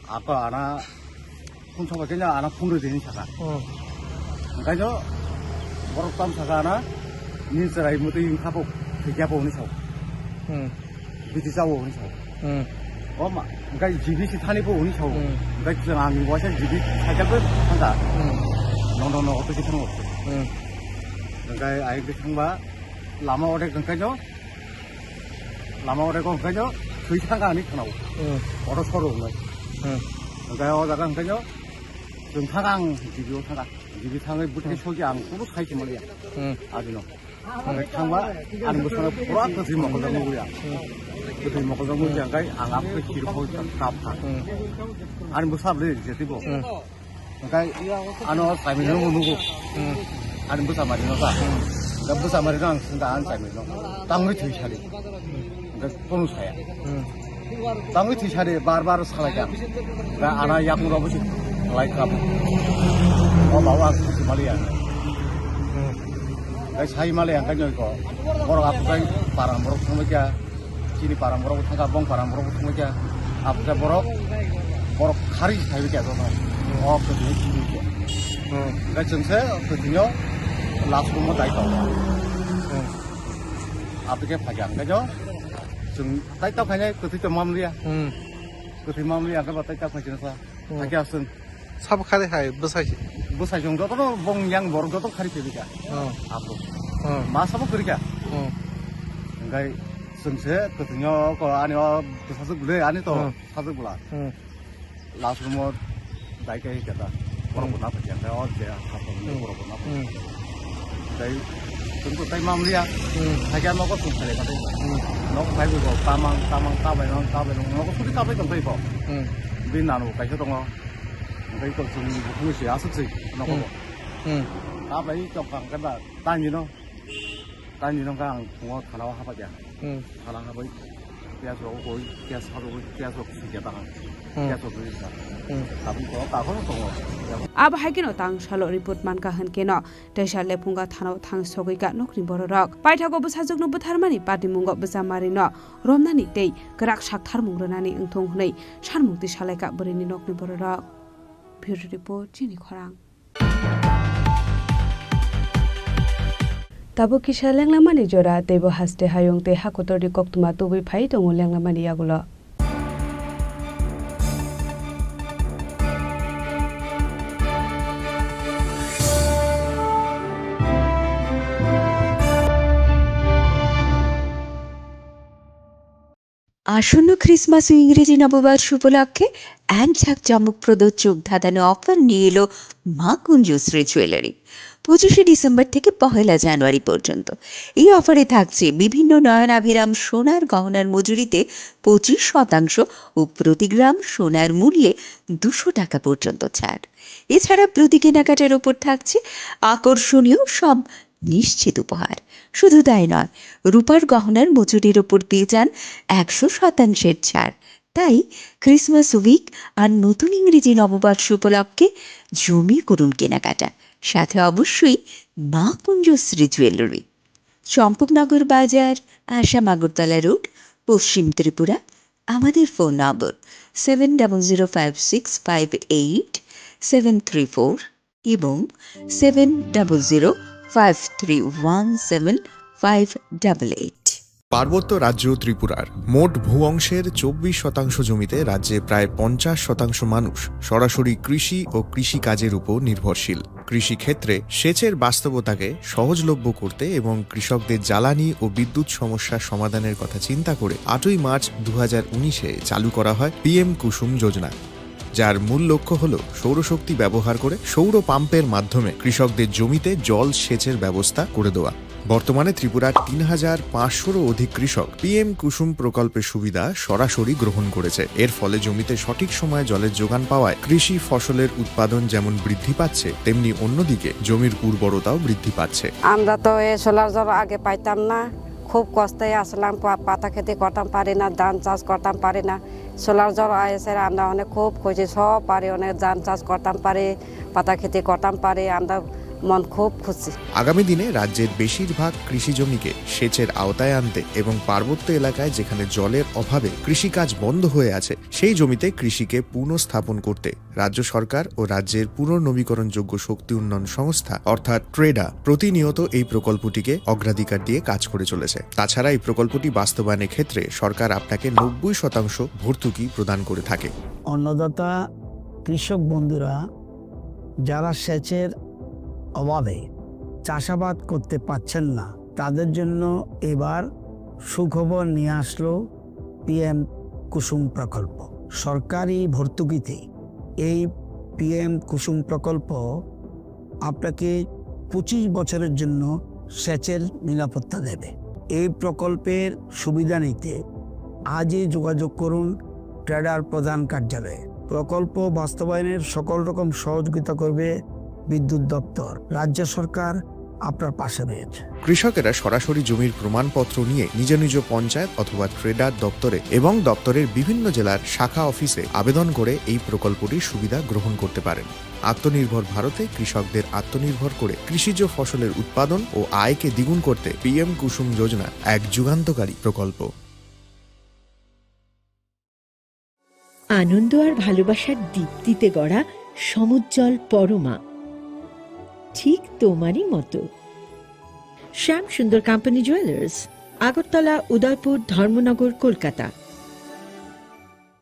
ako ana, phone sokbai khaino ana phone rwdi hinwi saka. Hmm. Hwnkhaino borok tamo saka ana, nini chwrai mwtwi wngkha bo, thwikya bo hinwi sao. Hmm. Biti chao hinwi sao. Hmm. O ma, hwnkhe G B si thani bo hinwi sao. Hmm. Hwnkhe chwng ang waisa G B cycle bo thangkha. Hmm. Nono nogo twi thangbo. Hmm. Hwnkhe ayang twi thangba, lama odek hwnkhaino, lama odek hwnkhaino thwi thangkha hinwi khwnao. Hmm. Auto showroom nai. Hmm. Hwnkhe o jaga hwnkhaino chwng thangkha ang G B o thangkha. G B thangwi bwtwi, hmm, soki ang kunu sai se manliya. Hmm. Adino. Hmm. Hwnkhe thangba ani bwsano pura kwthwi mokoljak nugwi ang. Hmm. Kwthwi mokoljak nugwi ang kai ang aphutai chirkhoi kap kha. Hmm. Ani bwsa bwrwi jetibo. Hmm. Hwnkhe ano Saimilno bo nugo. Hmm. Ani bwsa Marino ta. Hmm. Da bwsa Marino ang swnda ani Saimilno. Tangwi thwi sadi. Hwnkhe kono saya. Hmm. Tangwi thwi sadi bar bar salaikha. Da ana yakung robo si lai kap. O bawa ang si maliya. Hmm. Hwnkhe sai maliya hwnkhe noi ko. Borok aphai parang borok thangbai kha. Chini parang borok bo thangkha, bong parang borok bo thangkha. Abokhe borok, borok khari thaibi khe joto. O kwthwino chini khe. Hmm. Hwnkhe chwngse kwthwino last room o dai tongo. Hmm. Abokhe phaikha hwnkhe jo chwng tai tao khainai kwthwi to mamliya. Hmm. Kwthwi mamliya hwnkhe bo tai tao khainai sa. Hmm. Hakhe aswng. Sabo khari hai bwsai se. Bwsai chwng jotono bong yang borok joto khari phebika. Oh. Abo. Oh. Ma sabo kwrika. Oh. Hwnkhe chwngse kwthwino ko ani o bwsajwk bwle ani to, oh, sajwk bwla. Hmm. Last room o dai kai keta. Borok, hmm, bo na phai khe o je ha ko, hmm, borok bo na phai. Hmm. Tei chwng to tai mamliya. Hmm. Hakhe nogo chwng phai kha tei. Hmm. Nogo phai bo tamang tamang ta bai nang ta bai nang nogo suri ta bai tong tei bo. Hmm. Bini nanu kaisa tongo. Hwnkhe iko chwng bukhukni se aswk se nogo bo. Hmm. Hmm. Ta bai tong kha hwnkhe ba tani no. Tani no khe ang phungo thana o hapha kya. Hmm. Thana habai. Kya so koi kya sa ro kya so si kya ta. Hmm. Kya so ri sa. Hmm. Tabuk ko ta ko tongo. Abo hai kheno tang salo report mankha hwnkhe no. Teisa Lephunga thanao thang sogwi ka nokni bororok. Paithago bwsajwkno bwtharmani patimungo bwsa Marino romnani tei kwrak saktharmung rwnani wngthung hwnwi sanmung twi salaikha bwrwini nokni bororok. Bureau Report, Chini Khorang. Tabuk kisa lenglamani jora, teibo haste hayung tei hakotorni koktwma tubui phai tongo lenglamani yagulo. আসন্ন ক্রিসমাস ও ইংরেজি নববর্ষ উপলক্ষে এক জাঁকজমকপ্রদ চোখ ধাঁধানো অফার নিয়ে এলো মা কুঞ্জশ্রী জুয়েলারি। পঁচিশে ডিসেম্বর থেকে পহেলা জানুয়ারি পর্যন্ত এই অফারে থাকছে বিভিন্ন নয়নাভিরাম সোনার গহনার মজুরিতে পঁচিশ শতাংশ ও প্রতি গ্রাম সোনার মূল্যে দুশো টাকা পর্যন্ত ছাড়। এছাড়া প্রতি কেনাকাটার ওপর থাকছে আকর্ষণীয় সব নিশ্চিত উপহার। শুধু তাই নয়, রূপার গহনার মজুরির ওপর পেয়ে যান একশো শতাংশের ছাড়। তাই ক্রিসমাস উইক আর নতুন ইংরেজি নববর্ষ উপলক্ষে জমিয়ে করুন কেনাকাটা, সাথে অবশ্যই মা কুঞ্জশ্রী জুয়েলারি, চম্পকনগর বাজার, আসাম আগরতলা রোড, পশ্চিম ত্রিপুরা। আমাদের phone number seven double zero five six five eight seven three four এবং seven double zero five three one seven five double eight. পার্বত্য রাজ্য ত্রিপুরার মোট ভূ অংশের চব্বিশ শতাংশ জমিতে রাজ্যে প্রায় পঞ্চাশ শতাংশ মানুষ সরাসরি কৃষি ও কৃষিকাজের উপর নির্ভরশীল। কৃষিক্ষেত্রে সেচের বাস্তবতাকে সহজলভ্য করতে এবং কৃষকদের জ্বালানি ও বিদ্যুৎ সমস্যা সমাধানের কথা চিন্তা করে আটই মার্চ দু হাজার উনিশে চালু করা হয় পিএম কুসুম যোজনা, যার মূল লক্ষ্য হল সৌরশক্তি ব্যবহার করে সৌর পাম্পের মাধ্যমে কৃষকদের জমিতে জল সেচের ব্যবস্থা করে দেওয়া। বর্তমানে ত্রিপুরার তিন হাজার পাঁচশোরও অধিক কৃষক পিএম কুসুম প্রকল্পের সুবিধা সরাসরি গ্রহণ করেছে। এর ফলে জমিতে সঠিক সময়ে জলের যোগান পাওয়ায় কৃষি ফসলের উৎপাদন যেমন বৃদ্ধি পাচ্ছে, তেমনি অন্যদিকে জমির উর্বরতাও বৃদ্ধি পাচ্ছে। আমরা তো এই সোলার জল আগে পাইতাম না, খুব কষ্টে আসলাম, পা-, পাতা খেতে করতাম পারি না, ধান চাষ করতাম পারি না। সোলার জল এসে আমরা অনেক খুব খুশি, সব পারি, অনেক ধান চাষ করতাম পারি, পাতা খেতে করতাম পারি, আমরা মন খুব খুশি। আগামী দিনে রাজ্যের বেশিরভাগ কৃষি জমিকে সেচের আওতায় আনতে এবং পার্বত্য এলাকায় যেখানে জলের অভাবে কৃষিকাজ বন্ধ হয়ে আছে, সেই জমিতে কৃষিকে পুনঃস্থাপন করতে রাজ্য সরকার ও রাজ্যের পুনর্নবীকরণযোগ্য শক্তি উন্নয়ন সংস্থা অর্থাৎ ট্রেডা প্রতিনিয়ত এই প্রকল্পটিকে অগ্রাধিকার দিয়ে কাজ করে চলেছে। তাছাড়া এই প্রকল্পটি বাস্তবায়নের ক্ষেত্রে সরকার আপনাকে নব্বই শতাংশ ভর্তুকি প্রদান করে থাকে। অন্নদাতা কৃষক বন্ধুরা যারা সেচের অভাবে চাষাবাদ করতে পারছেন না, তাদের জন্য এবার সুখবর নিয়ে আসলো পিএম কুসুম প্রকল্প। সরকারি ভর্তুকিতে এই পিএম কুসুম প্রকল্প আপনাকে পঁচিশ বছরের জন্য সেচের নিরাপত্তা দেবে। এই প্রকল্পের সুবিধা নিতে আজই যোগাযোগ করুন ট্রেডার প্রধান কার্যালয়ে। প্রকল্প বাস্তবায়নের সকল রকম সহযোগিতা করবে বিদ্যুৎ দপ্তর। রাজ্য সরকার আপনার পাশে রয়েছে। কৃষকেরা সরাসরি জমির প্রমাণপত্র নিয়ে নিজ নিজ পঞ্চায়েত অথবা ট্রেডার দপ্তরে এবং দপ্তরের বিভিন্ন জেলার শাখা অফিসে আবেদন করে এই প্রকল্পটির সুবিধা গ্রহণ করতে পারেন। আত্মনির্ভর ভারতে কৃষকদের আত্মনির্ভর করে কৃষিজ ফসলের উৎপাদন ও আয়কে দ্বিগুণ করতে পিএম কুসুম যোজনা এক যুগান্তকারী প্রকল্প। আনন্দ আর ভালোবাসার দীপ্তিতে গড়া সমুজ্জ্বল পরমা, ঠিক তোমারই মতো। শ্যাম সুন্দর কোম্পানি জুয়েলার্স, আগরতলা, উদয়পুর, ধর্মনগর, কলকাতা।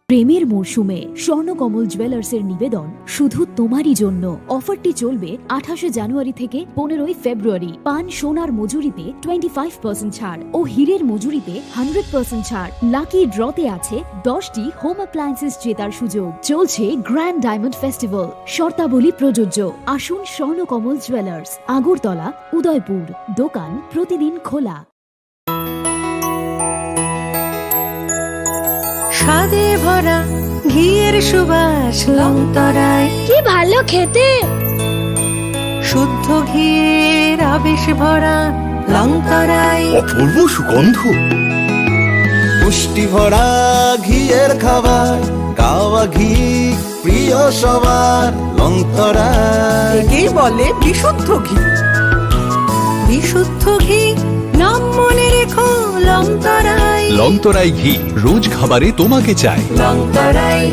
প্রেমের মরশুমে স্বর্ণকমল জুয়েলার্সের নিবেদন শুধু তোমারই জন্য। অফারটি চলবে আঠাশে জানুয়ারি থেকে পনেরোই ফেব্রুয়ারি। পান সোনার মজুরিতে টোয়েন্টি ফাইভ পার্সেন্ট ছাড় ও হীরের মজুরিতে হান্ড্রেড পার্সেন্ট ছাড়। লাকি ড্রতে আছে দশটি হোম অ্যাপ্লায়েন্সেস জেতার সুযোগ। চলছে গ্র্যান্ড ডায়মন্ড ফেস্টিভ্যাল, শর্তাবলী প্রযোজ্য। আসুন স্বর্ণকমল জুয়েলার্স, আগরতলা, উদয়পুর। দোকান প্রতিদিন খোলা। স্বাদে ভরা ঘিয়ের সুবাস লংতরায়। কি ভালো খেতে! শুদ্ধ ঘিয়ের আবেশ ভরা লংতরায়। অপূর্ব সুগন্ধ। পুষ্টি ভরা ঘিয়ের খাবার, গাওয়া ঘি প্রিয় সবার লংতরায়। একেই বলে বিশুদ্ধ ঘি। বিশুদ্ধ ঘি, নাম মনে রেখো লংতরায়। লংতরাই ঘি, রোজ খাবারে তোমাকে চাই। লংতরায়,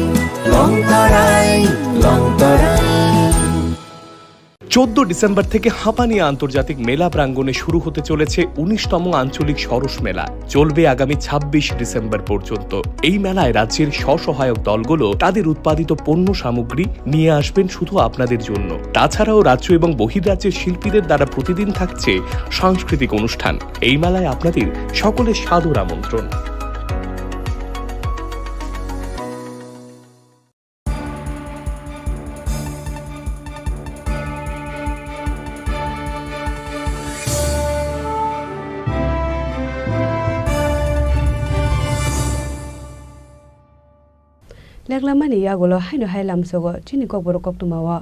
লংতরায়, লংতরায়। চোদ্দ ডিসেম্বর থেকে হাঁপানিয়া আন্তর্জাতিক মেলা প্রাঙ্গণে শুরু হতে চলেছে উনিশতম আঞ্চলিক সরস মেলা। চলবে আগামী ছাব্বিশ ডিসেম্বর পর্যন্ত। এই মেলায় রাজ্যের স্বসহায়ক দলগুলো তাদের উৎপাদিত পণ্য সামগ্রী নিয়ে আসবেন শুধু আপনাদের জন্য। তাছাড়াও রাজ্য এবং বহির্রাজ্যের শিল্পীদের দ্বারা প্রতিদিন থাকছে সাংস্কৃতিক অনুষ্ঠান। এই মেলায় আপনাদের সকলের সাদর আমন্ত্রণ। Leklamani yagulo haino hai lamsogo chini kokborok koktwmao.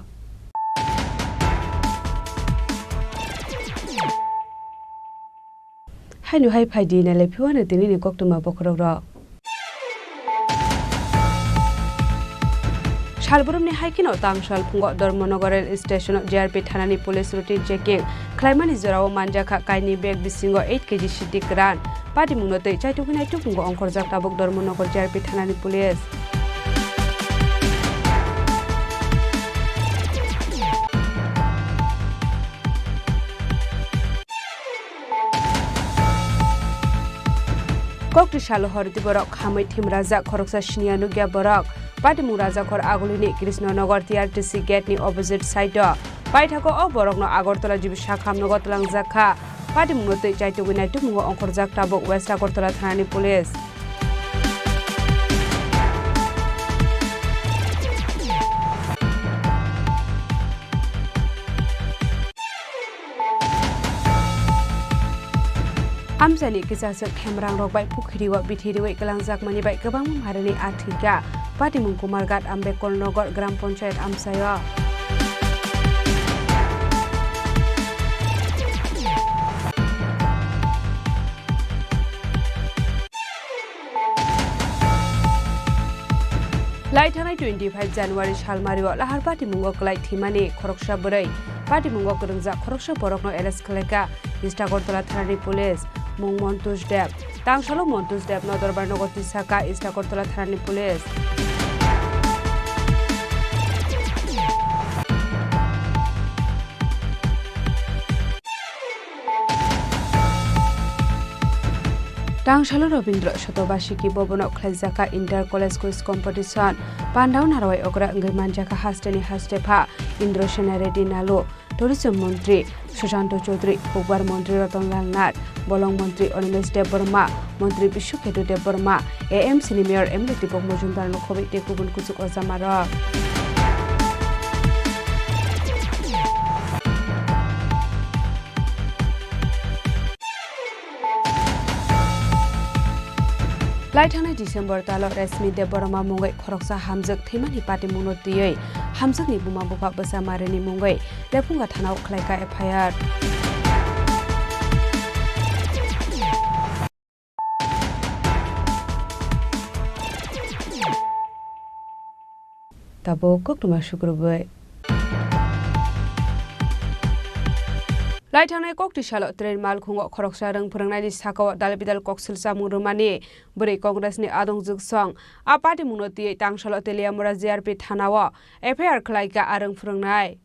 Haino hai phai di, nailai phiyo ano tini ni koktwma bokhorok rok. Salbrumni hai kheno tangsal phungo Dharmanagar rail station o G R P thanani police routine checking khlaimani jorao manjakha kaini bag bisingo eight K G sidi kwran. Patimungno twi chaitugwi naituk phungo ongkhorjak tabuk Dharmanagar G R P thanani police. Kokti salo horti borok khamwi thim rajak khoroksa siniya nukya borok. Patimung rajakhor agulini Krishnanagar T R T C gate ni opposite side o. Paithago o borokno Agartala G B sakham nogo twlangjak kha. Patimungno twi chaitugwi naitukmungo ongkhorjak tabuk West Agartala thanani police. Amchaini kisaswk khemrangrok bai pukhiriwo bithi riwi kwlangjakmani bai kwbangma marini a thwikha. Patimung Kumarghat Ambedkar Nagar Gram Panchayat amchaio. Lai thangnai twenty five January salmario lahar patimungo kwlai thwimani khoroksa bwrwi. Patimungo kwrwngjak khoroksa borokno arrest khlaikha East Agartala thanani police. Mung Montush Deb. Tangsalo Montush Debno Dorbar nogo tisaka East Agartala thanani police. Tangsalo Rabindra Sotobasiki Bhavan o khlaijak kha Inter College Quiz Competition. Pandao narwai okra wngwi manjak kha hasteni hastepha Indrasena Reddy Nalu, Tourism Montri Susanto Chaudhary, Hukbar Montri Ratan Lal Nath, Bolong Montri Animesh Debbarma, Montri Biswaketu Debbarma, A M C ni Mayor M L A Deepak Majumdar no khobwi tei kubun kuchuk ojamarok. Lai thangnai December talo Rashmi Debbarma mungwi khoroksa hamjwk thwimani patimungno twiwi hamjwkni buma bupha bwsa marini mungwi Lephunga thanao khlaikha F I R. Tabuk koktwma sukrubwi. Lai thangnai kokti salo train malkhungo khoroksa rwng phwrwngnaini sakao dal bidal koksil chamung rwmani bwrwi Congressni adongjwk song. A party mungno twiwi tangsalo Teliamura G R P thanao F I R khlaikha a rwng phwrwngnai.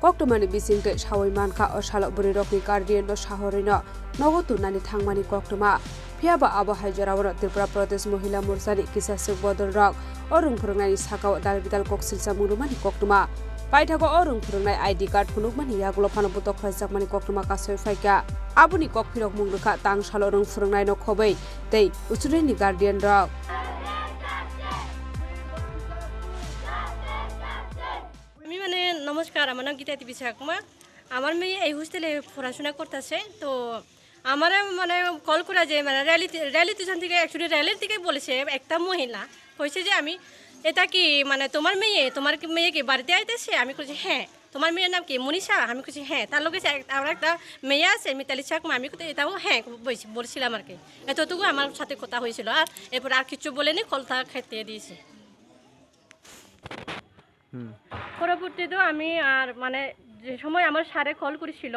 Koktwmani bisingtwi sawi mankha, o salo bwrwirokni guardianno sahorwino nogo turnani thangmani koktwma. Phiya ba abo hai joraono Tripura Pradesh Mohila Morchani kisaswk bodolrok o rwng phwrwngnaini sakao dal bidal koksil chamung rwmani koktwma. Paithago o rwng phwrwngnai I D card phunukmani yagulo phano bwtok khlaijakmani koktwma kasoi phaikha. Aboni kokphirok mung rwkha tangsalo rwng phwrwngnaino khobwi tei studentni guardianrok. আমি মানে, নমস্কার, আমার নাম গীতা দেবী চাকমা। আমার মেয়ে এই হোস্টেলে পড়াশোনা করতেছে। তো আমারে মানে কল করা যে মানে র্যালি, র্যালি স্টেশন থেকে, অ্যাকচুয়ালি র্যালির দিকে বলেছে একটা মহিলা, কইছে যে, "আমি, এটা কি মানে তোমার মেয়ে? তোমার কি মেয়ে কি বাড়িতে আইতেছে?" আমি কইছি, "হ্যাঁ।" "তোমার মেয়ের নাম কি? মনীষা?" আমি কইছি, "হ্যাঁ।" তার লগে যে এক-, আমার একটা মেয়ে আছে, মিতালি চাকমা, আমি কইতে এটাও হ্যাঁ বলছি-, বলছিলাম আর কি। এতটুকু আমার সাথে কথা হয়েছিল, আর এরপর আর কিচ্ছু বলেনি, কলটা কেটে দিয়েছি। হুম। পরবর্তীতে আমি আর, মানে, যে সময় আমার স্যারে কল করেছিল,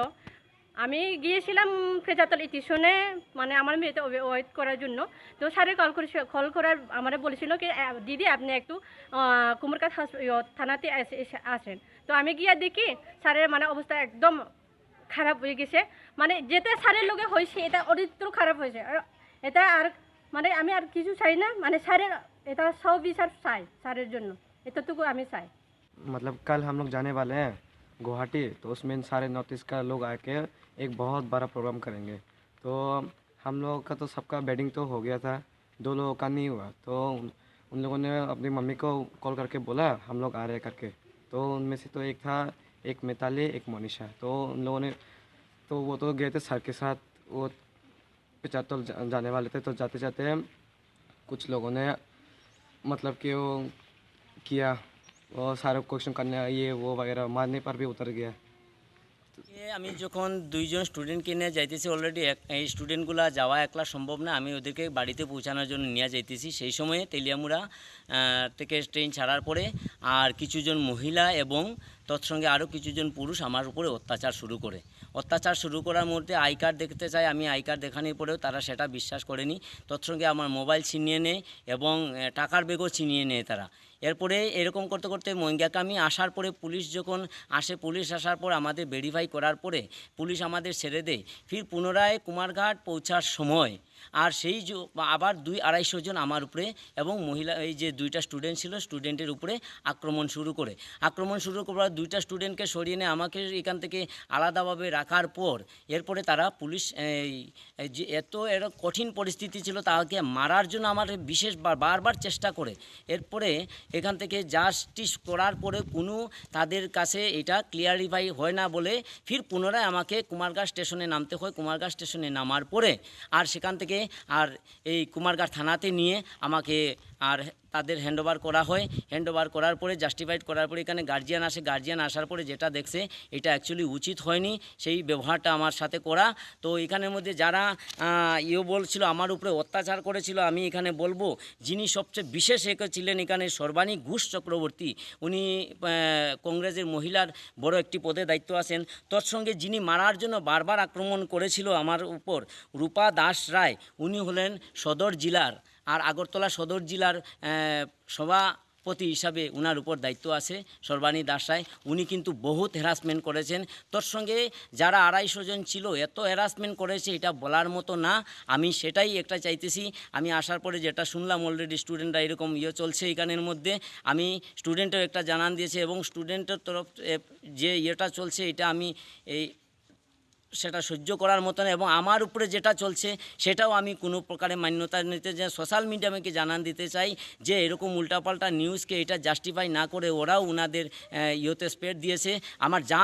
আমি গিয়েছিলাম ফেজাতল স্টেশনে, মানে, আমার মেয়েতে ওয়ে-, ওয়েট করার জন্য। তো স্যারে কল করেছিল, কল করার আমারে বলেছিল কি, "আহ, দিদি, আপনি একটু, আহ, কুমোরঘাট হস-, ইয়ো, থানাতে এসে, এসে আসেন।" তো আমি গিয়ে দেখি স্যারের, মানে, অবস্থা একদম খারাপ হয়ে গেছে। মানে, যেটা স্যারের লগে হয়েছে, এটা অরিত্র খারাপ হয়েছে। আর এটা আর, মানে, আমি আর কিছু চাই না। মানে, স্যারের এটা সব বিচার চাই, স্যারের জন্য। এতটুকু আমি চাই। मतलब, कल हम लोग जाने वाले हैं गुवाहाटी, तो उसमें सारे नॉर्थ ईस्ट का लोग आके एक बहुत बड़ा प्रोग्राम करेंगे। तो हम लोगों का तो सबका बेडिंग तो हो गया था, दो लोगों का नहीं हुआ। तो उन, उन लोगों ने अपनी मम्मी को कॉल करके बोला, "हम लोग आ रहे हैं," करके। तो उनमें से तो एक था, एक मिताली, एक मोनिशा। तो उन लोगों ने, तो वो तो गए थे सर के साथ, वो पिचातल जा-, जाने वाले थे। तो जाते जाते कुछ लोगों ने मतलब कि वो किया, वो सारे क्वेश्चन करने, ये वो वगैरह मारने पर भी उतर गया। এ, আমি যখন দুইজন স্টুডেন্টকে নিয়ে যাইতেছি, অলরেডি এক, এই স্টুডেন্টগুলা যাওয়া একলা সম্ভব না, আমি ওদেরকে বাড়িতে পৌঁছানোর জন্য নিয়ে যাইতেছি। সেই সময়ে তেলিয়ামুড়া আহ, থেকে ট্রেন ছাড়ার পরে আর কিছুজন মহিলা এবং তৎসঙ্গে আরও কিছুজন পুরুষ আমার উপরে অত্যাচার শুরু করে। অত্যাচার শুরু করার মধ্যে আই কার্ড দেখতে চাই, আমি আই কার্ড দেখানোর পরেও তারা সেটা বিশ্বাস করেনি। তৎসঙ্গে আমার মোবাইল ছিনিয়ে নেয় এবং আহ, টাকার ব্যাগও ছিনিয়ে নেয় তারা। এরপরে এরকম করতে করতে মহিলাকে আমি আসার পরে, পুলিশ যখন আসে, পুলিশ আসার পর আমাদের ভেরিফাই করার পরে পুলিশ আমাদের ছেড়ে দেয়। ফির পুনরায় কুমারঘাট পৌঁছার সময় আর সেই যে আবার দুই আড়াইশো জন আমার উপরে এবং মহিলা, এই যে দুইটা স্টুডেন্ট ছিল, স্টুডেন্টের উপরে আক্রমণ শুরু করে। আক্রমণ শুরু করার দুইটা স্টুডেন্টকে সরিয়ে নিয়ে আমাকে এখান থেকে আলাদাভাবে রাখার পর এরপরে তারা পুলিশ এই, এই যে এত এর কঠিন পরিস্থিতি ছিল, তাকে মারার জন্য আমার বিশেষ বার-, বারবার চেষ্টা করে। এরপরে এখান থেকে জাস্টিস করার পরে কোনো তাদের কাছে এটা ক্লিয়ারিফাই হয় না বলে ফির পুনরায় আমাকে কুমারঘাট স্টেশনে নামতে হয়। কুমারঘাট স্টেশনে নামার পরে আর সেখান থেকে আর এই কুমারঘাট থানাতে নিয়ে আমাকে আর তাদের হ্যান্ডওভার করা হয়। হ্যান্ডওভার করার পরে, জাস্টিফাইড করার পরে এখানে গার্জিয়ান আসে। গার্জিয়ান আসার পরে যেটা দেখছে, এটা অ্যাকচুয়ালি উচিত হয়নি সেই ব্যবহারটা আমার সাথে করা। তো এখানের মধ্যে যারা আহ, ইয়ে বলছিল, আমার উপরে অত্যাচার করেছিল, আমি এখানে বলবো, যিনি সবচেয়ে বিশেষ একে ছিলেন এখানে, সর্বাণী ঘোষ চক্রবর্তী, উনি আহ, কংগ্রেসের মহিলার বড় একটি পদে দায়িত্ব আছেন। তৎসঙ্গে যিনি মারার জন্য বারবার আক্রমণ করেছিল আমার উপর, রূপা দাস রায়, উনি হলেন সদর জেলার, আর আগরতলা সদর জেলার আহ, সভাপতি হিসাবে উনার উপর দায়িত্ব আছে সর্বাণী দাস রায়। উনি কিন্তু বহুত হ্যারাসমেন্ট করেছেন। তৎসঙ্গে যারা আড়াইশো জন ছিল, এত হ্যারাসমেন্ট করেছে, এটা বলার মতো না। আমি সেটাই একটা চাইতেছি। আমি আসার পরে যেটা শুনলাম, অলরেডি স্টুডেন্টরা এরকম ইয়ে চলছে এখানের মধ্যে, আমি স্টুডেন্টও একটা জানান দিয়েছে এবং স্টুডেন্টের তরফ এ, যে ইয়েটা চলছে, এটা আমি এই সেটা সহ্য করার মতন, এবং আমার উপরে যেটা চলছে সেটাও আমি কোনো প্রকারে মান্যতা নিতে চাই। সোশ্যাল মিডিয়াকে জানান দিতে চাই যে এরকম উল্টাপাল্টা নিউজকে এটা জাস্টিফাই না করে ওরাও ওনাদের আহ, ইয়েতে স্প্রেড দিয়েছে। আমার যা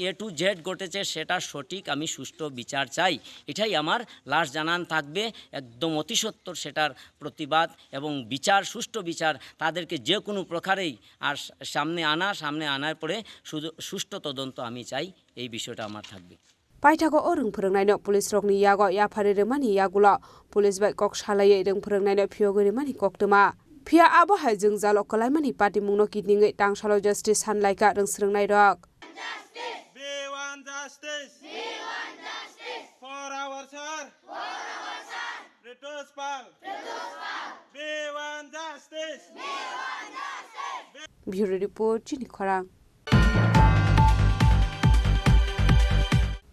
এ টু জেড ঘটেছে সেটা সঠিক, আমি সুষ্ঠু বিচার চাই, এটাই আমার লাস্ট জানান থাকবে। একদম অতি সত্বর সেটার প্রতিবাদ এবং বিচার, সুষ্ঠু বিচার, তাদেরকে যে কোনো প্রকারেই আর সামনে আনা, সামনে আনার পরে শুধু সুষ্ঠু তদন্ত আমি চাই, এই বিষয়টা আমার থাকবে। Paithago o rwng phwrwngnaino police rokni yago yapharwi rwmani yagulo police bai kok salaiwi rwng phwrwngnaino phiyogwi rwmani koktwma. Phiya abo hai jwngjalo kwlaimani patimungno kidningwi tangsalo justice sanlaikha rwng swrwngnairok. We want justice. We want justice for our sir. For our sir. Pritosh Pal. Pritosh Pal. We want justice. We want justice. Bureau Report, Chini Khorang.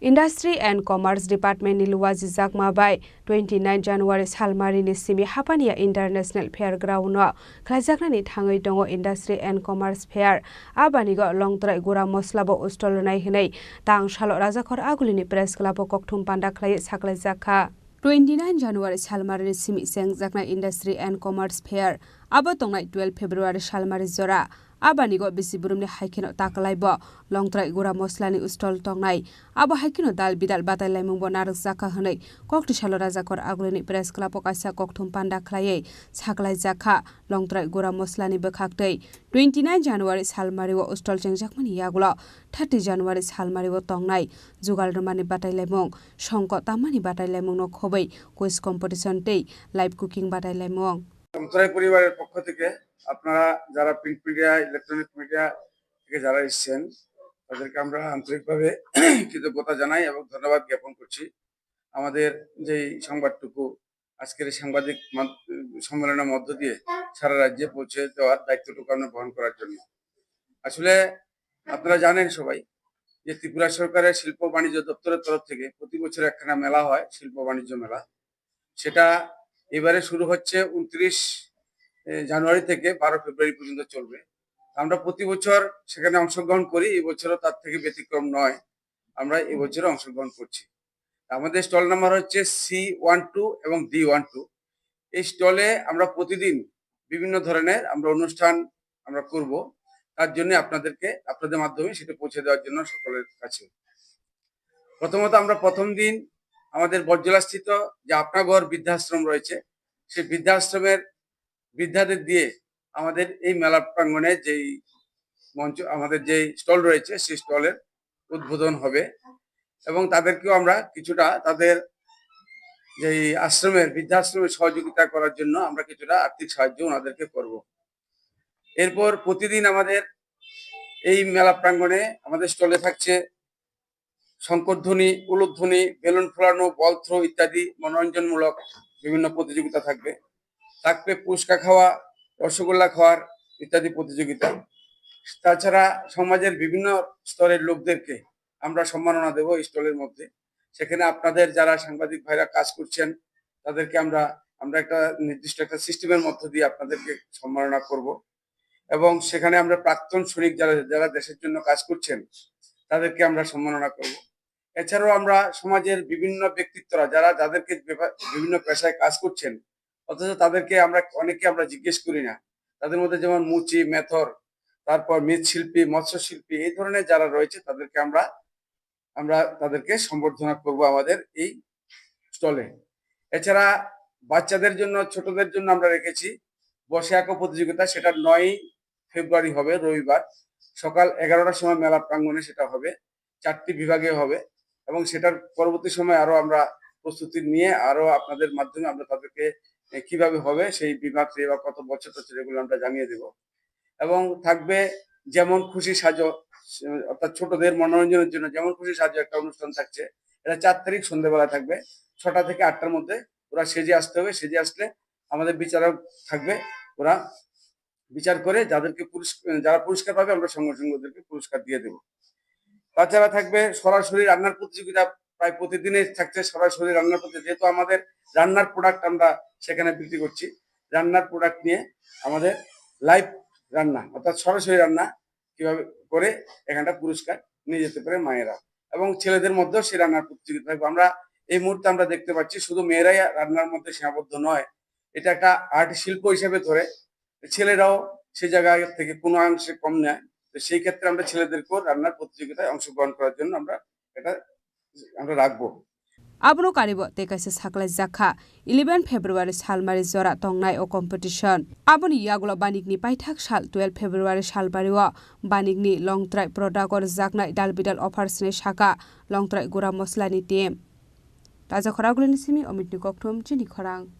Industry and Commerce Department ni luwajijakma bai twenty nine January salmari ni simi Hapania International Fair Ground no khlaijaknani thangwi tongo Industry and Commerce Fair. Abanigo Longtrai Gura Mosla bo stall rwnai hwnwi tang salo Rajakhor Aguli ni press club o kokthum panda khlaiwi saklaijakha. Twenty nine January salmari ni simi chengjaknai Industry and Commerce Fair abo tongnai twelve February salmari jora. Abanigo bisi burumni haikheno taklai bo Longtrai Gura Moslani stall tongnai. Abo haikheno dal bidal batai laimung bo narwkjakha hwnwi koktwi salo Rajakor Agulini Press Club o kaisa kokthum panda khlaiwi saklaijakha Longtrai Gura Moslani bwkhaktwi. Twenty nine January salmari o stall chengjakmani yagulo thirty January salmari o tongnai jugal rwmani batai laimung, songko tammani batai laimung no khobwi quiz competition tei live cooking batai laimung. সন্তরায় পরিবারের পক্ষ থেকে আপনারা যারা print media, electronic media থেকে যারা এসেছেন, তাদেরকে আমরা আন্তরিকভাবে কৃতজ্ঞতা জানাই এবং ধন্যবাদ জ্ঞাপন করছি। আমাদের যেই সংবাদটুকু আজকের এই সাংবাদিক মা-, সম্মেলনের মধ্য দিয়ে সারা রাজ্যে পৌঁছে দেওয়ার দায়িত্বটুকু আমরা বহন করার জন্য। আসলে আপনারা জানেন সবাই যে ত্রিপুরা সরকারের শিল্প বাণিজ্য দপ্তরের তরফ থেকে প্রতি বছর একখানা মেলা হয়, শিল্প বাণিজ্য মেলা। সেটা এবারে শুরু হচ্ছে ঊনত্রিশ, এ, জানুয়ারি থেকে বারো ফেব্রুয়ারি পর্যন্ত চলবে। আমরা প্রতি বছর সেখানে অংশগ্রহণ করি, এই বছরও তার থেকে ব্যতিক্রম নয়, আমরা এই বছরও অংশগ্রহণ করছি। আমাদের স্টল নাম্বার হচ্ছে সি ওয়ান টু এবং ডি ওয়ান টু। এই স্টলে আমরা প্রতিদিন বিভিন্ন ধরনের আমরা অনুষ্ঠান আমরা করব, তার জন্য আপনাদেরকে, আপনাদের মাধ্যমে সেটা পৌঁছে দেওয়ার জন্য সকলের কাছে। প্রথমত আমরা প্রথম দিন আমাদের বটজলাস্থিত যে আপনাগর বৃদ্ধাশ্রম রয়েছে, সেই বৃদ্ধাশ্রমের বৃদ্ধাদের দিয়ে আমাদের এই মেলা প্রাঙ্গণে যেই মঞ্চ, আমাদের যেই স্টল রয়েছে, সেই স্টলের উদ্বোধন হবে এবং তাদেরকেও আমরা কিছুটা তাদের যেই আশ্রমের, বৃদ্ধাশ্রমের সহযোগিতা করার জন্য আমরা কিছুটা আর্থিক সাহায্য ওনাদেরকে করব। এরপর প্রতিদিন আমাদের এই মেলা প্রাঙ্গণে আমাদের স্টলে থাকছে শঙ্খধ্বনি, উলুধ্বনি, বেলুন ফোলানো, বল থ্রো ইত্যাদি মনোরঞ্জনমূলক বিভিন্ন প্রতিযোগিতা থাকবে। থাকবে ফুচকা খাওয়া, রসগোল্লা খাওয়ার ইত্যাদি প্রতিযোগিতা। তাছাড়া সমাজের বিভিন্ন স্তরের লোকদেরকে আমরা সম্মাননা দেব এই স্টলের মধ্যে। সেখানে আপনাদের যারা সাংবাদিক ভাইরা কাজ করছেন, তাদেরকে আমরা, আমরা একটা নির্দিষ্ট একটা সিস্টেমের মধ্য দিয়ে আপনাদেরকে সম্মাননা করব। এবং সেখানে আমরা প্রাক্তন সৈনিক যারা, যারা দেশের জন্য কাজ করছেন, তাদেরকে আমরা সম্মাননা করব। এছাড়াও আমরা সমাজের বিভিন্ন ব্যক্তিত্বরা যারা, যাদেরকে বেপা-, বিভিন্ন পেশায় কাজ করছেন, অথচ তাদেরকে আমরা, অনেককে আমরা জিজ্ঞেস করি না, তাদের মধ্যে যেমন মুচি, মেথর, তারপর মৃৎশিল্পী, মৎস্যশিল্পী, এই ধরনের যারা রয়েছে তাদেরকে আমরা, আমরা তাদেরকে সম্বর্ধনা করব আমাদের এই স্টলে। এছাড়া বাচ্চাদের জন্য, ছোটদের জন্য আমরা রেখেছি বসে আঁকো প্রতিযোগিতা, সেটা নয়ই ফেব্রুয়ারি হবে, রবিবার, সকাল এগারোটার সময় মেলা প্রাঙ্গণে সেটা হবে, চারটি বিভাগে হবে এবং সেটার পরবর্তী সময় আরো আমরা প্রস্তুতি নিয়ে আরো আপনাদের মাধ্যমে আমরা তাদেরকে, এ, কিভাবে হবে সেই বিভাগ, সেই বা কত বছর টছর এগুলো আমরা জানিয়ে দেব। এবং থাকবে যেমন খুশি সাজো, অর্থাৎ ছোটদের মনোরঞ্জনের জন্য যেমন খুশি সাজো একটা অনুষ্ঠান থাকছে, এটা চার তারিখ সন্ধ্যেবেলা থাকবে, ছটা থেকে আটটার মধ্যে ওরা সেজে আসতে হবে। সেজে আসলে আমাদের বিচারক থাকবে, ওরা বিচার করে যাদেরকে পুরস্ক-, যারা পুরস্কার পাবে আমরা সঙ্গে সঙ্গে ওদেরকে পুরস্কার দিয়ে দেব। তাছাড়া থাকবে সরাসরি রান্নার প্রতিযোগিতা, প্রায় প্রতিদিনই থাকছে সরাসরি রান্নার প্রতি, যেহেতু আমাদের রান্নার প্রোডাক্ট আমরা সেখানে বিক্রি করছি, রান্নার প্রোডাক্ট নিয়ে আমাদের লাইভ রান্না, অর্থাৎ সরাসরি রান্না কিভাবে করে এখানটা পুরস্কার নিয়ে যেতে পারে মায়েরা। এবং ছেলেদের মধ্যেও সেই রান্নার প্রতিযোগিতা থাকবে। আমরা এই মুহূর্তে আমরা দেখতে পাচ্ছি শুধু মেয়েরাই রান্নার মধ্যে সীমাবদ্ধ নয়, এটা একটা আর্ট শিল্প হিসেবে ধরে ছেলেরাও সে জায়গা থেকে কোনো অংশে কম নেয়। তো সেই ক্ষেত্রে আমরা ছেলেদেরকেও রান্নার প্রতিযোগিতায় অংশগ্রহণ করার জন্য আমরা এটা আমরা রাখবো। Abono karibo tei kaisa saklaijak kha, eleven February salmari jora tongnai o competition. Aboni yagulo banikni paithak sal twelve February salmari o banikni Longtrai product o rwjaknai dal bidal offer swnwi saka Longtrai gura moslani team. Taja khoragulini simi Omitni Kokthum chini khorang.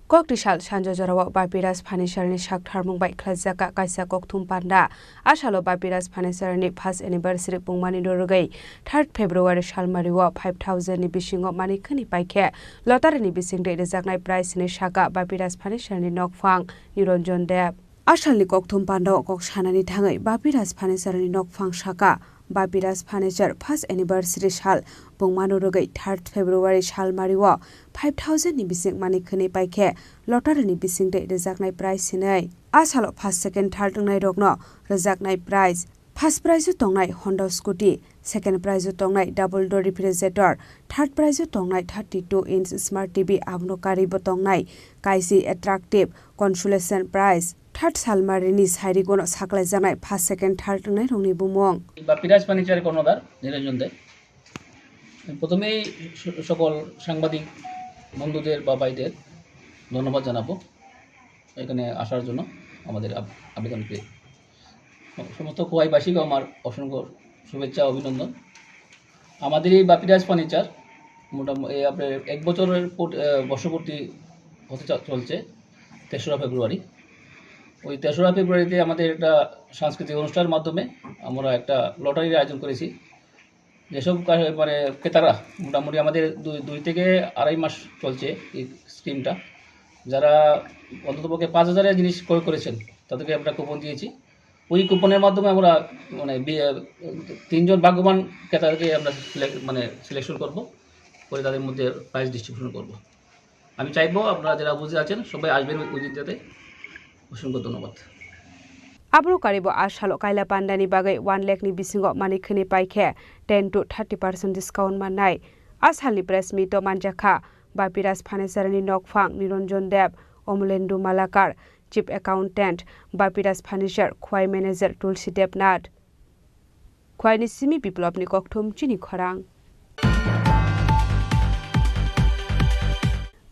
Kokti sal sanjo jorao Bapiraj Phanisarni sak tharmung bai khlaijak kaisa kokthum panda. A salo Bapiraj Phanisarni first anniversary pungmani rwgwi third February salmario five thousand ni bisingo manik khani paikhe lottery ni bisingtwi rwjaknai prize ni saka Bapiraj Phanisarni nokphang Niranjan Deb. A salni kokthum pandao kok sanani thangwi Bapiraj Phanisarni nokphang saka, Bapiraj Phanisar first anniversary sal pungmano rwgwi third February salmario five thousand ni bising manik khwnwi paikhe lottery ni bisingtwi rwjaknai prize hinwi. A salo first, second, third wngnai rokno rwjaknai prize. First prize o tongnai Honda scooty, second prize o tongnai double door refrigerator, third prize o tongnai thirty two inch smart T V, abono karwibo tongnai kaisi attractive consolation prize. Third salmarini sairigono saklaijaknai first, second, third wngnairokni bumung. Bapiraj Furniture কর্ণধার নিরঞ্জন দে। প্রথমেই স-, সকল সাংবাদিক বন্ধুদের বা ভাইদের ধন্যবাদ জানাবো এখানে আসার জন্য আমাদের আব-, আবেদনকে। সমস্ত খোয়াইবাসীকে আমার অসংখ্য শুভেচ্ছা, অভিনন্দন। আমাদের এই বাপিরাজ ফার্নিচার মোটামুটি এই আপনার এক বছরের পর-, আহ, বর্ষপূর্তি হতে চা-, চলছে তেসরা ফেব্রুয়ারি। ওই তেসরা ফেব্রুয়ারিতে আমাদের একটা সাংস্কৃতিক অনুষ্ঠানের মাধ্যমে আমরা একটা লটারির আয়োজন করেছি। যেসব কা-, মানে ক্রেতারা মোটামুটি আমাদের দুই, দুই থেকে আড়াই মাস চলছে এই স্কিমটা। যারা অন্ততপক্ষে পাঁচ হাজারের জিনিস ক্রয় করেছেন, তাদেরকে আমরা কুপন দিয়েছি। ওই কুপনের মাধ্যমে আমরা মানে বি-, তিনজন ভাগ্যবান ক্রেতাদেরকে আমরা সিলেক-, মানে সিলেকশন করব, করে তাদের মধ্যে প্রাইজ ডিস্ট্রিবিউশন করব। আমি চাইবো আপনারা যারা উপস্থিত আছেন সবাই আসবেন ওই, ওই দিনটাতে। অসংখ্য ধন্যবাদ। Abro karibo a salo kaila pandani bagwi one lakh ni bisingo manik khwnwi paikhe ten to thirty percent discount mannai. A salni press meet o manjakha Bapiraj Phanisarni nokphang Niranjan Deb, Omolendu Malakar, Chief Accountant, Bapiraj Phanisar, Khwai Manager Tulsi Debnath. Khwaini simi Biplobni kokthum chini khorang.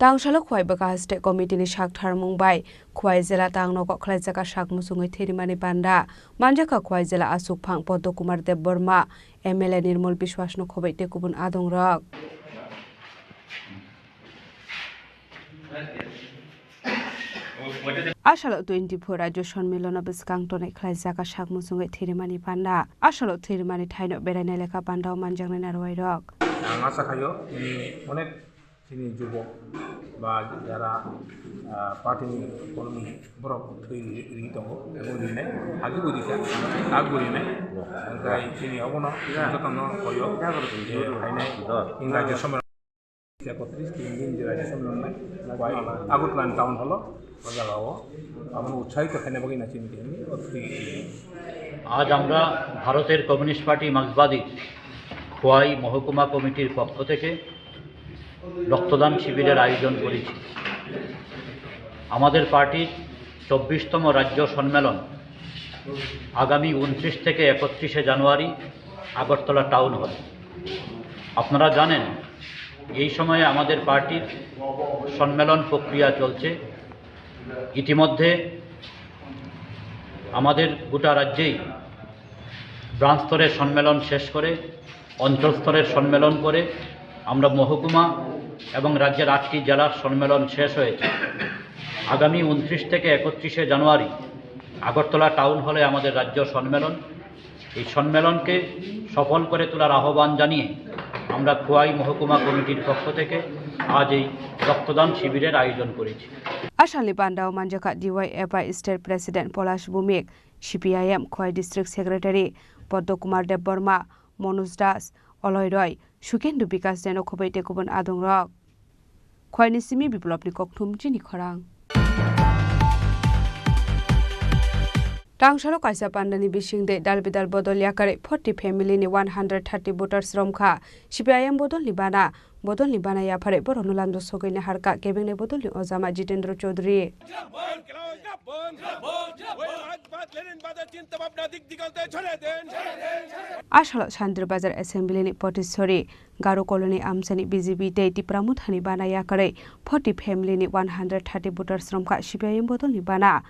Tangsalo Khwai Bwkha Haste Committee ni sak tharmung bai Khwai jela tangnogo khlaijak sak muchungwi thirimani panda manjakha Khwai jela aswk phang Poddo Kumar Debbarma, M L A Nirmal Biswas no khoboi tei kubun adongrok. Asalo twenty-four Rajya Sonmilon no bwskang tonwi khlaijak sak muchungwi thirimani panda. Asalo thirimani thaino beraina lekha panda o manjaknai narwai rok. Ang asa khaio, tini onek chini jubok ba jara, ah, party ni borok thwi ri tongo, abo rinai, agi bo rikha, ag bo rinai, hwnkhe chini obono jotono koyo, je phainai, Rajya Sabha ekotris tin din je Rajya Sabha nai, bai Agartala town hall o, o jaga o, abono utsahito khaina bagwi na chini tini, o thwi. আজ আমরা ভারতের communist party মার্ক্সবাদী খোয়াই মহকুমা কমিটির পক্ষ থেকে রক্তদান শিবিরের আয়োজন করেছি। আমাদের পার্টির চব্বিশতম রাজ্য সম্মেলন আগামী ঊনত্রিশ থেকে একত্রিশে জানুয়ারি আগরতলা টাউন হল। আপনারা জানেন, এই সময়ে আমাদের পার্টির সম্মেলন প্রক্রিয়া চলছে। ইতিমধ্যে আমাদের গোটা রাজ্যেই ব্রাঞ্চ স্তরের সম্মেলন শেষ করে, অঞ্চল স্তরের সম্মেলন করে আমরা মহকুমা এবং রাজ্যের আটটি জেলার সম্মেলন শেষ হয়েছে। আগামী ঊনত্রিশ থেকে একত্রিশে জানুয়ারি আগরতলা টাউন হলে আমাদের রাজ্য সম্মেলন। এই সম্মেলনকে সফল করে তোলার আহ্বান জানিয়ে আমরা খোয়াই মহকুমা কমিটির পক্ষ থেকে আজ এই রক্তদান শিবিরের আয়োজন করেছি। Asalni panda o manjakha D Y F I State President Polash Bhumik, C P I M Khwai District Secretary Poddo Kumar Debbarma, Manoj Das, Oloi Roy, Sukendra Bikash Deno khoboi tei kubun adongrok. Khwaini simi Biplopni kokthum chini khorang. Tangsalo kaisa pandani bisingde dal bidal bodol yakarwi forty family ni one hundred thirty voters romkha. C P I M bodolni bana, bodolni bana yapharwi borokno lamjak sogwi naharkha kebengnai bodolni ojama Jitendra Chaudhary. Asalo Santir Bazar Assembly ni Potisori, Garo Colony amchani B J P tei Tipra Mothani bana yakarwi forty family ni one hundred thirty voters romkha C P I M bodolni bana.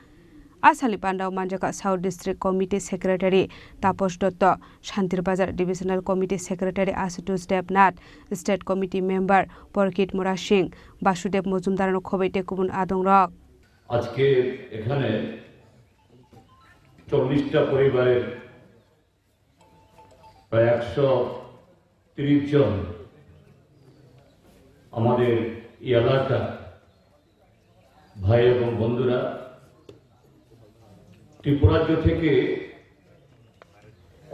Asalni pandao manjakha South District Committee Secretary Taposh Dotto, Santir Bazar Divisional Committee Secretary Ashutosh Debnath, State Committee Member Porkit Murasing, Basudev Mojumdar no khoboi tei kubun adongrok. আজকে এখানে চল্লিশটা পরিবারের প্রায় একশো তিরিশ জন আমাদের এই এলাকার ভাই এবং বন্ধুরা ত্রিপুরাজ্য থেকে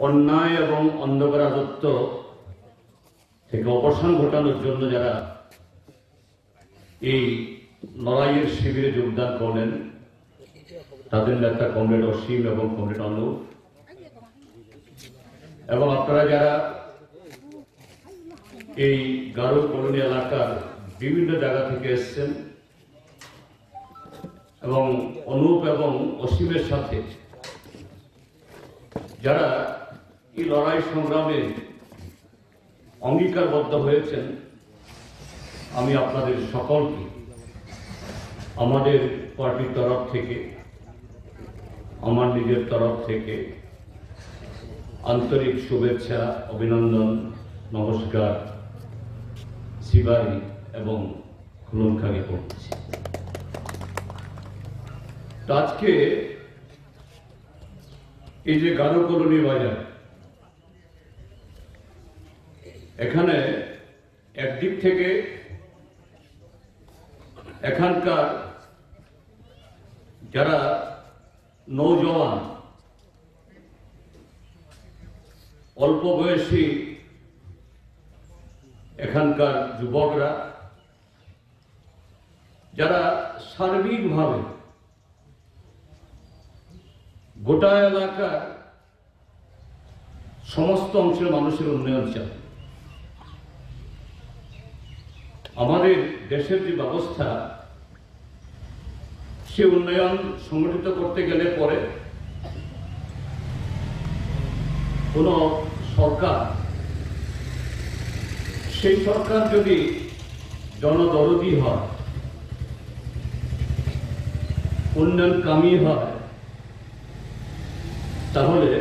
অন্যায় এবং অন্ধকার রাজত্ব থেকে অবসান ঘটানোর জন্য যারা এই লড়াইয়ের শিবিরে যোগদান করলেন, তাদের নেতা কমরেড অসীম এবং কমরেড অনুপ, এবং আপনারা যারা এই গারো কলোনি এলাকার বিভিন্ন জায়গা থেকে এসছেন, এবং অনুপ এবং অসীমের সাথে যারা এই লড়াই সংগ্রামে অঙ্গীকারবদ্ধ হয়েছেন, আমি আপনাদের সকলকে আমাদের পার্টির তরফ থেকে, আমার নিজের তরফ থেকে আন্তরিক শুভেচ্ছা, অভিনন্দন, নমস্কার, শিবারি এবং খুলুমখাগি করছি। তো আজকে এই যে গারো কলোনি বাজার, এখানে একদিক থেকে এখানকার যারা নৌজওয়ান, অল্প বয়সী এখানকার যুবকরা, যারা সার্বিকভাবে গোটা এলাকার সমস্ত অংশের মানুষের উন্নয়ন চান। আমাদের দেশের যে ব্যবস্থা, সে উন্নয়ন সংগঠিত করতে গেলে পরে কোনো সরকার, সেই সরকার যদি জনদরদি হয়, উন্নয়নকামী হয়, তাহলে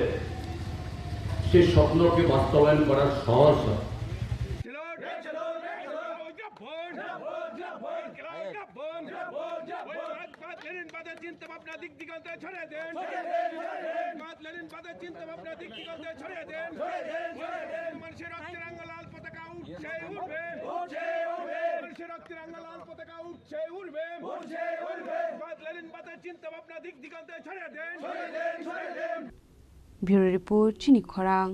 সেই স্বপ্নকে বাস্তবায়ন করা সহজ হয়। জিন্দাবাদ, লেনিনবাদের চিন্তা ভাবনা দিক দিগন্তে ছড়িয়ে দিন। জিন্দাবাদ, লেনিনবাদের চিন্তা ভাবনা দিক দিগন্তে ছড়িয়ে দিন। মানুষের রক্তে রাঙা লাল পতাকা উঠছে, উঠবে। মানুষের রক্তে রাঙা লাল পতাকা উঠছে, উঠবে। জিন্দাবাদ, লেনিনবাদের চিন্তা ভাবনা দিক দিগন্তে ছড়িয়ে দিন। Bureau Report, Chini Khorang.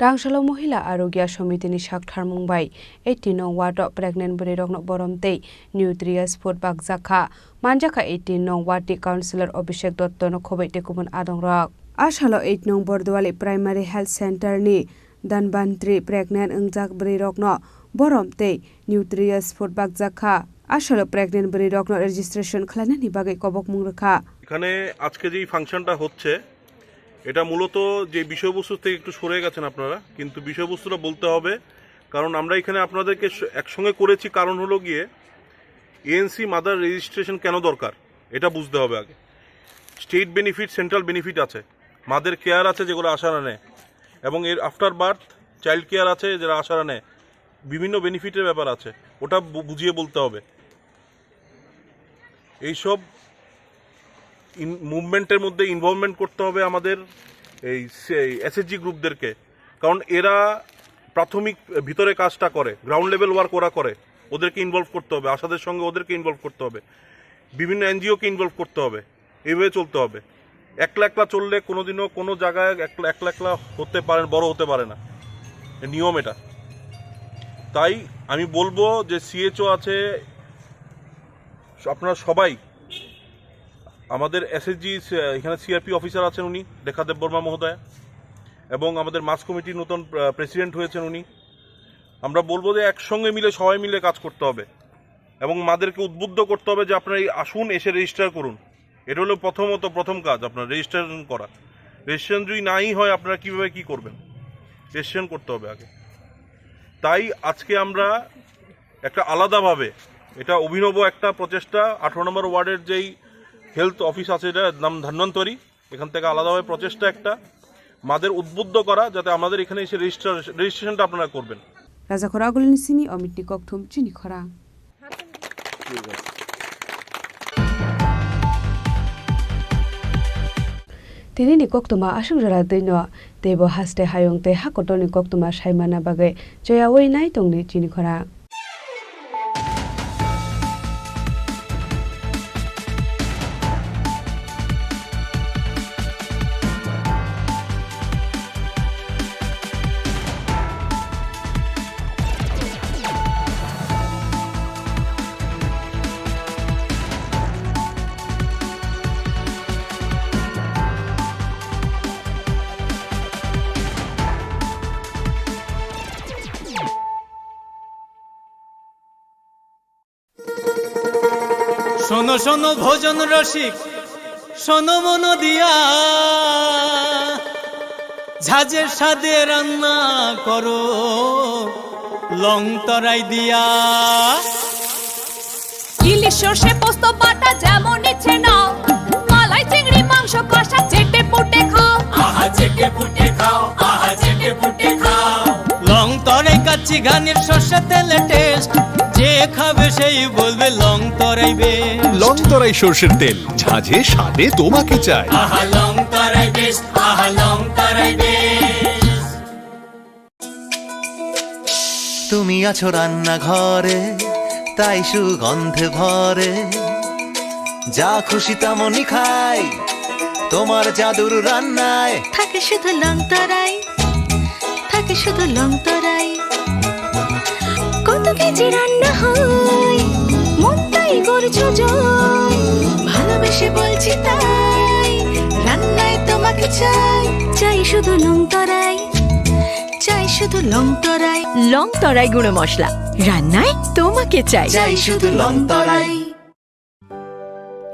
Rangsalo Mohila Arogya Somitini saktharmung bai eighteen nong ward o pregnant bwrwirokno borom tei nutritious food bakjakha. Manjakha eighteen nong ward ni councillor Abhishek Dotto no khoboi tei kubun adongrok. Asalo eight nong Bordowali Primary Health Center ni Dhanvantri pregnant wngjak bwrwirokno borom tei nutritious food bakjakha. Asalo pregnant bwrwirokno registration khlainani bagwi kobokmung rwkha. এখানে আজকে যেই ফাংশনটা হচ্ছে, এটা মূলত যে বিষয়বস্তু থেকে একটু সরে গেছেন আপনারা, কিন্তু বিষয়বস্তুটা বলতে হবে, কারণ আমরা এখানে আপনাদেরকে স-, একসঙ্গে করেছি। কারণ হলো গিয়ে এএনসি মাদার রেজিস্ট্রেশন কেন দরকার, এটা বুঝতে হবে আগে। স্টেট বেনিফিট, সেন্ট্রাল বেনিফিট আছে, মাদের কেয়ার আছে যেগুলো আশারা নেয়, এবং এর আফটার বার্থ চাইল্ড কেয়ার আছে যেটা আশারা নেয়, বিভিন্ন বেনিফিটের ব্যাপার আছে, ওটা বু-, বুঝিয়ে বলতে হবে। এইসব ইন-, মুভমেন্টের মধ্যে ইনভলভমেন্ট করতে হবে আমাদের এই সে-, এই এসএইচজি গ্রুপদেরকে, কারণ এরা প্রাথমিক ভিতরে কাজটা করে, গ্রাউন্ড লেভেল ওয়ার্ক ওরা করে, ওদেরকে ইনভলভ করতে হবে, আশাদের সঙ্গে ওদেরকে ইনভলভ করতে হবে, বিভিন্ন এনজিওকে ইনভলভ করতে হবে। এইভাবে চলতে হবে। একলা একলা চললে কোনোদিনও কোনো জায়গায় একলা, একলা একলা হতে পারে, বড় হতে পারে না, এ নিয়ম এটা। তাই আমি বলবো যে সিএইচও আছে, আপনারা সবাই, আমাদের এসএইচজি, এখানে সিআরপি অফিসার আছেন উনি, রেখা দেববর্মা মহোদয়া, এবং আমাদের মাস কমিটির নতুন, আহ, প্রেসিডেন্ট হয়েছেন উনি। আমরা বলবো যে একসঙ্গে মিলে, সবাই মিলে কাজ করতে হবে এবং মাদেরকে উদ্বুদ্ধ করতে হবে যে আপনারা এই আসুন, এসে রেজিস্টার করুন। এটা হলো প্রথমত, প্রথম কাজ, আপনার রেজিস্ট্রেশন করা। রেজিস্ট্রেশন যদি নাই হয়, আপনারা কীভাবে কী করবেন? রেজিস্ট্রেশন করতে হবে আগে। তাই আজকে আমরা একটা আলাদাভাবে, এটা অভিনব একটা প্রচেষ্টা, আঠারো নম্বর ওয়ার্ডের যেই হেলথ অফিস আছে, এটা নাম ধন্বন্তরী, এখান থেকে আলাদাভাবে প্রচেষ্টা একটা, মাদের উদ্বুদ্ধ করা যাতে আমাদের এখানে এসে রেজিস্টার, রেজিস্ট্রেশনটা আপনারা করবেন। Rajakhor Agulini simi Omitni kokthum Chini Khorang. Tini ni koktwma aswk jora twi no, teibo haste hayung tei hakotor ni koktwma sai manna bagwi choyaui nai tongdi Chini Khorang. শোনো শোনো ভোজন রসিক, শোনো মন দিয়া, ঝাঁঝের স্বাদে রান্না করো লং তরাই দিয়া। ইলিশ সর্ষে পোস্ত বাটা যেমন ইচ্ছে নাও, মালাই চিংড়ি মাংস কষা চেটে পুটে খাও। আহা চেটে পুটে খাও, আহা চেটে পুটে খাও। লং তরাই কাচ্চি ঘানির সর্ষে তেলে টেস্ট, যে খাবে সেই বলবে লং তরাই বেস্ট। লং তরাই সর্ষের তেল, ঝাঁঝে স্বাদে তোমাকে চাই। আহা লং তরাই বেস্ট, আহা লং তরাই বেস্ট। তুমি আছো রান্নাঘরে, তাই সুগন্ধে ভরে। যা খুশি তেমনই খাই, তোমার জাদুর রান্নায়। থাকে শুধু লং তরাই, থাকে শুধু লং তরাই। কত কেজি রান্না হয়, মনটাই করছো জয়। ভালোবেসে বলছি তাই, রান্নায় তোমাকে চাই, চাই শুধু লং তরাই। চাই শুধু লং তরাই। লং তরাই গুঁড়ো মশলা, রান্নায় তোমাকে চাই। চাই শুধু লং তরাই।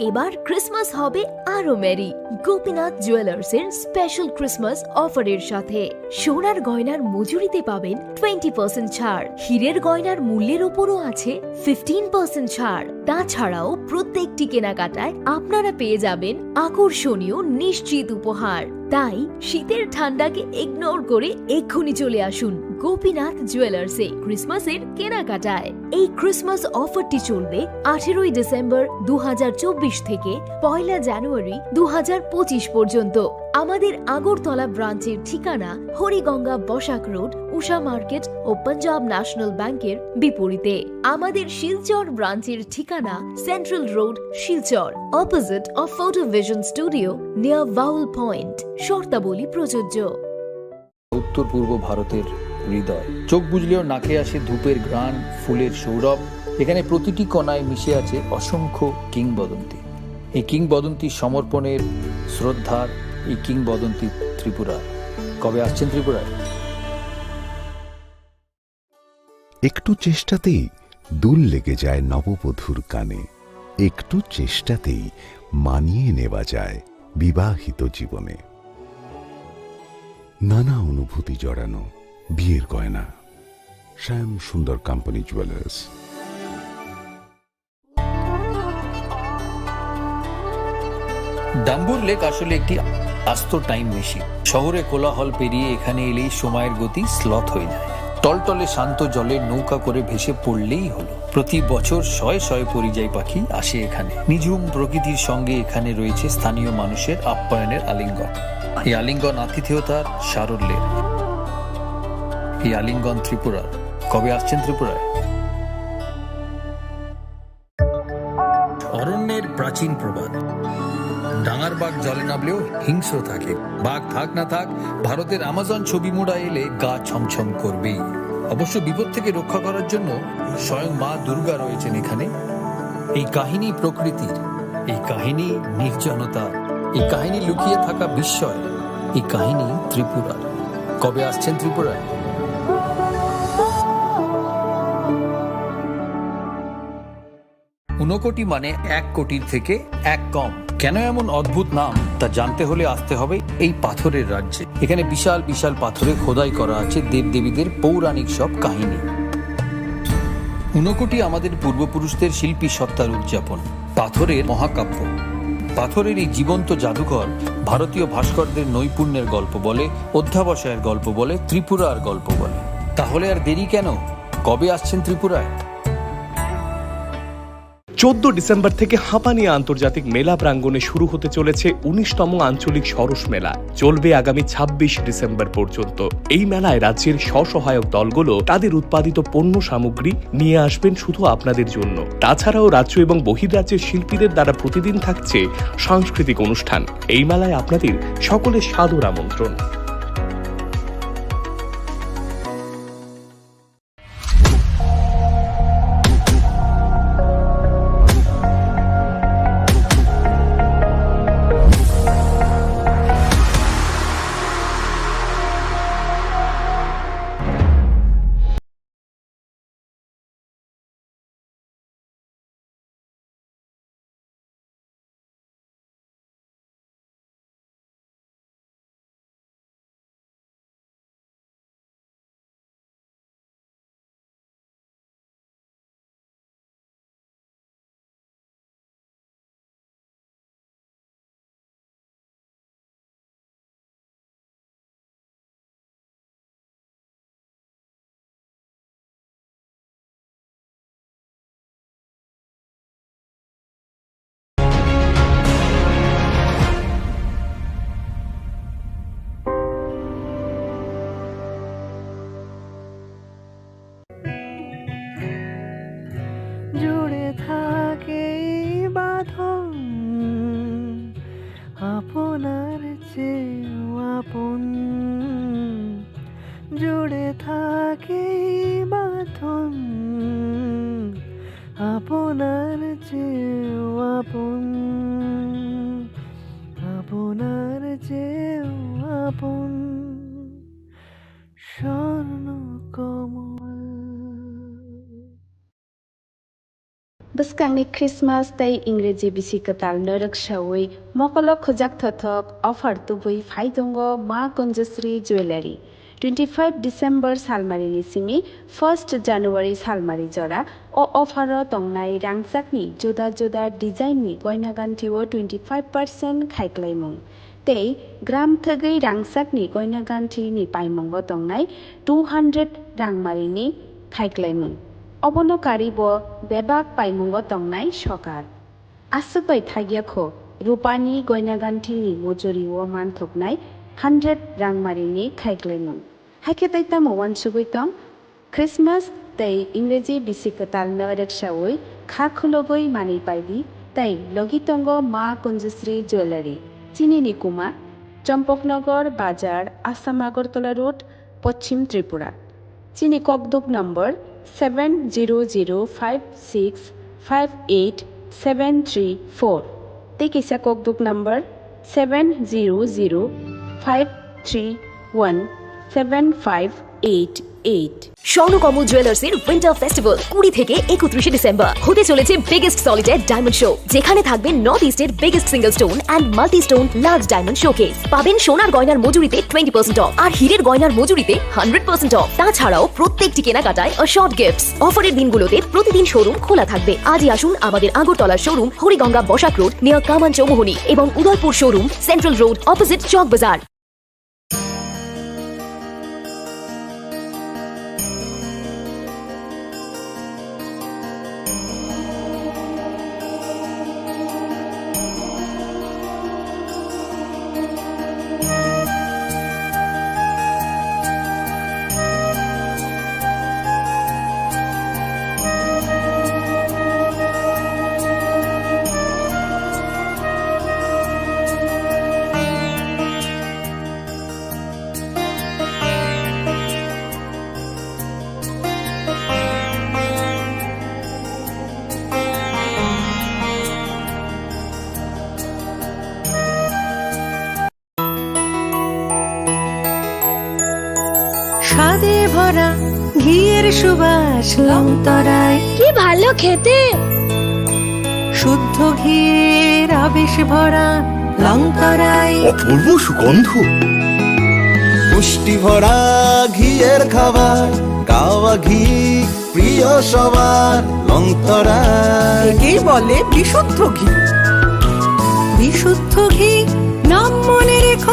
এবার ক্রিসমাস হবে আরো মেরি গোপীনাথ জুয়েলার্স এর স্পেশাল ক্রিসমাস অফারের সাথে। সোনার গয়নার মজুরিতে পাবেন টোয়েন্টি পার্সেন্ট ছাড়, হীরের গয়নার মূল্যের উপরও আছে ফিফটিন পার্সেন্ট ছাড়। তাছাড়াও প্রত্যেকটি কেনাকাটায় আপনারা পেয়ে যাবেন আকর্ষণীয় নিশ্চিত উপহার। তাই শীতের ঠান্ডাকে ইগনোর করে এক্ষুনি চলে আসুন গোপীনাথ জুয়েলার্সে ক্রিসমাসের কেনাকাটায়। এই ক্রিসমাস অফারটি চলবে আঠেরোই ডিসেম্বর দু হাজার চব্বিশ থেকে পয়লা জানুয়ারি দু হাজার পঁচিশ পর্যন্ত। আমাদের আগরতলা ব্রাঞ্চের ঠিকানা হরিগঙ্গা বসাক রোড, উষা মার্কেট ও পাঞ্জাব ন্যাশনাল ব্যাংকের বিপরীতে। আমাদের শিলচর ব্রাঞ্চের ঠিকানা central road, Silchar, opposite of photo vision studio, near Bhaul point. শর্তাবলী প্রযোজ্য। উত্তর পূর্ব ভারতের হৃদয়। চোখ বুজলেও নাকে আসে ধূপের ঘ্রাণ, ফুলের সৌরভ। এখানে প্রতিটি কণায় মিশে আছে অসংখ্য কিংবদন্তি। এই কিংবদন্তি সমর্পণের, শ্রদ্ধার, এই কিংবদন্তি ত্রিপুরার। কবে আসছেন ত্রিপুরায়? একটু চেষ্টাতেই দুল লেগে যায় নববধূর কানে। একটু চেষ্টাতেই মানিয়ে নেওয়া যায় বিবাহিত জীবনে। নানা অনুভূতি জড়ানো বিয়ের গয়না। শ্যাম সুন্দর কোম্পানি জুয়েলার্স। ডাম্বুর লেক আসলে একটি আস্ত টাইম মেশিন। শহরে কোলাহল পেরিয়ে এখানে এলেই সময়ের গতি স্লথ হয়ে যায়। টলটলে শান্ত জলে নৌকা করে ভেসে পড়লেই হলো। প্রতি বছর শয়ে শয়ে পরিযায়ী পাখি আসে এখানে। নিঝুম প্রকৃতির সঙ্গে এখানে রয়েছে স্থানীয় মানুষের আপ্যায়নের আলিঙ্গন। এই আলিঙ্গন আতিথেয়তার সারল্যের। এই আলিঙ্গন ত্রিপুরার। কবে আসছেন ত্রিপুরায়? অরণ্যের প্রাচীন প্রবাদ, ডাঙার বাঘ জলে নামলেও হিংস্র থাকে। বাঘ থাক না থাক, ভারতের আমাজন ছবি মুড়া এলে গা ছমছম করবেই। অবশ্য বিপদ থেকে রক্ষা করার জন্য স্বয়ং মা দুর্গা রয়েছেন এখানে। এই কাহিনী প্রকৃতির, এই কাহিনী নির্জনতা, এই কাহিনী লুকিয়ে থাকা বিস্ময়, এই কাহিনী ত্রিপুরার। কবে আসছেন ত্রিপুরায়? ঊনকোটি মানে এক কোটির থেকে এক কম। কেন এমন অদ্ভুত নাম, তা জানতে হলে আসতে হবে এই পাথরের রাজ্যে। এখানে বিশাল বিশাল পাথরে খোদাই করা আছে দেবদেবীদের পৌরাণিক সব কাহিনী। ঊনকোটি আমাদের পূর্বপুরুষদের শিল্পী সত্তার উদযাপন। পাথরের মহাকাব্য। পাথরের এই জীবন্ত জাদুঘর ভারতীয় ভাস্করদের নৈপুণ্যের গল্প বলে, অধ্যাবসায়ের গল্প বলে, ত্রিপুরার গল্প বলে। তাহলে আর দেরি কেন? কবে আসছেন ত্রিপুরায়? চোদ্দ ডিসেম্বর থেকে হাপানিয়া আন্তর্জাতিক মেলা প্রাঙ্গণে শুরু হতে চলেছে উনিশতম আঞ্চলিক সরস মেলা। চলবে আগামী ছাব্বিশ ডিসেম্বর পর্যন্ত। এই মেলায় রাজ্যের স্বসহায়ক দলগুলো তাদের উৎপাদিত পণ্য সামগ্রী নিয়ে আসবেন শুধু আপনাদের জন্য। তাছাড়াও রাজ্য এবং বহির্রাজ্যের শিল্পীদের দ্বারা প্রতিদিন থাকছে সাংস্কৃতিক অনুষ্ঠান। এই মেলায় আপনাদের সকলের সাদর আমন্ত্রণ। জুড়ে থাকে এই বাঁধন আপনার চেয়েও আপন। জুড়ে থাকে এই বাঁধন আপনার চেয়েও আপন, আপনার চেয়েও আপন। স্বর্ণ কমল। Bwskangni Christmas tei Ingreji bisi kwtal norok saui mokolo khujak thothok offer tubui phai tongo Ma Kunjasri Jewellery. Twenty five December salmarini simi first January salmari jora o offer o tongnai rangchakni juda juda design ni goina ganthi o twenty five percent khaiklaimung. Tei gram thwgwi rangchakni goina ganthini paimungo tongnai two hundred rangmarini khaiklaimung. Obono karibo bebak paimungo tongnai sokar. Aswk bai thagya kho, rupani goina ganthini mujuri o manthoknai hundred rangmarini khaiklaimung. Haikhe tai tamo uansugwi tong? Christmas tei Ingreji bisi kwtal no reksaui kha khulogwi manwi paidi tei logi tongo Ma Kunjasri Jewellery. Chini ni kuma Champaknagar Bazar, Assam Agartala Road, Poschim Tripura. Chini kokduk number seven zero zero five six five eight seven three four. Tei kisa kokduk number seven zero zero five three one seven five eight eight. Swarnakamal জুয়েলার্সের winter festival কুড়ি থেকে একত্রিশে ডিসেম্বর হতে চলেছে biggest solitary diamond show, যেখানে থাকবে নর্থ ইস্টের biggest single stone and multi stone large diamond showcase. পাবেন সোনার গয়নার মজুরিতে টোয়েন্টি পার্সেন্ট অফ আর হীরের গয়নার মজুরিতে হান্ড্রেড পার্সেন্ট অফ। তাছাড়াও প্রত্যেকটি কেনাকাটায় অ্যাসর্ড গিফটস। অফারের দিনগুলোতে প্রতিদিন শোরুম খোলা থাকবে। আজই আসুন আমাদের Agartala showroom, Hariganga Basak road, near Kaman Chowmuhani, এবং Udaipur showroom, central road, opposite Chowk Bazar. স্বাদে ভরা ঘিয়ের সুবাস লং তরাই। কি ভালো খেতে। শুদ্ধ ঘিয়ের আবেশ ভরা লং তরাই। অপূর্ব সুগন্ধ। পুষ্টি ভরা ঘিয়ের খাবার, কাওয়া ঘি প্রিয় সবার, লং তরাই। একেই বলে বিশুদ্ধ ঘি। বিশুদ্ধ ঘি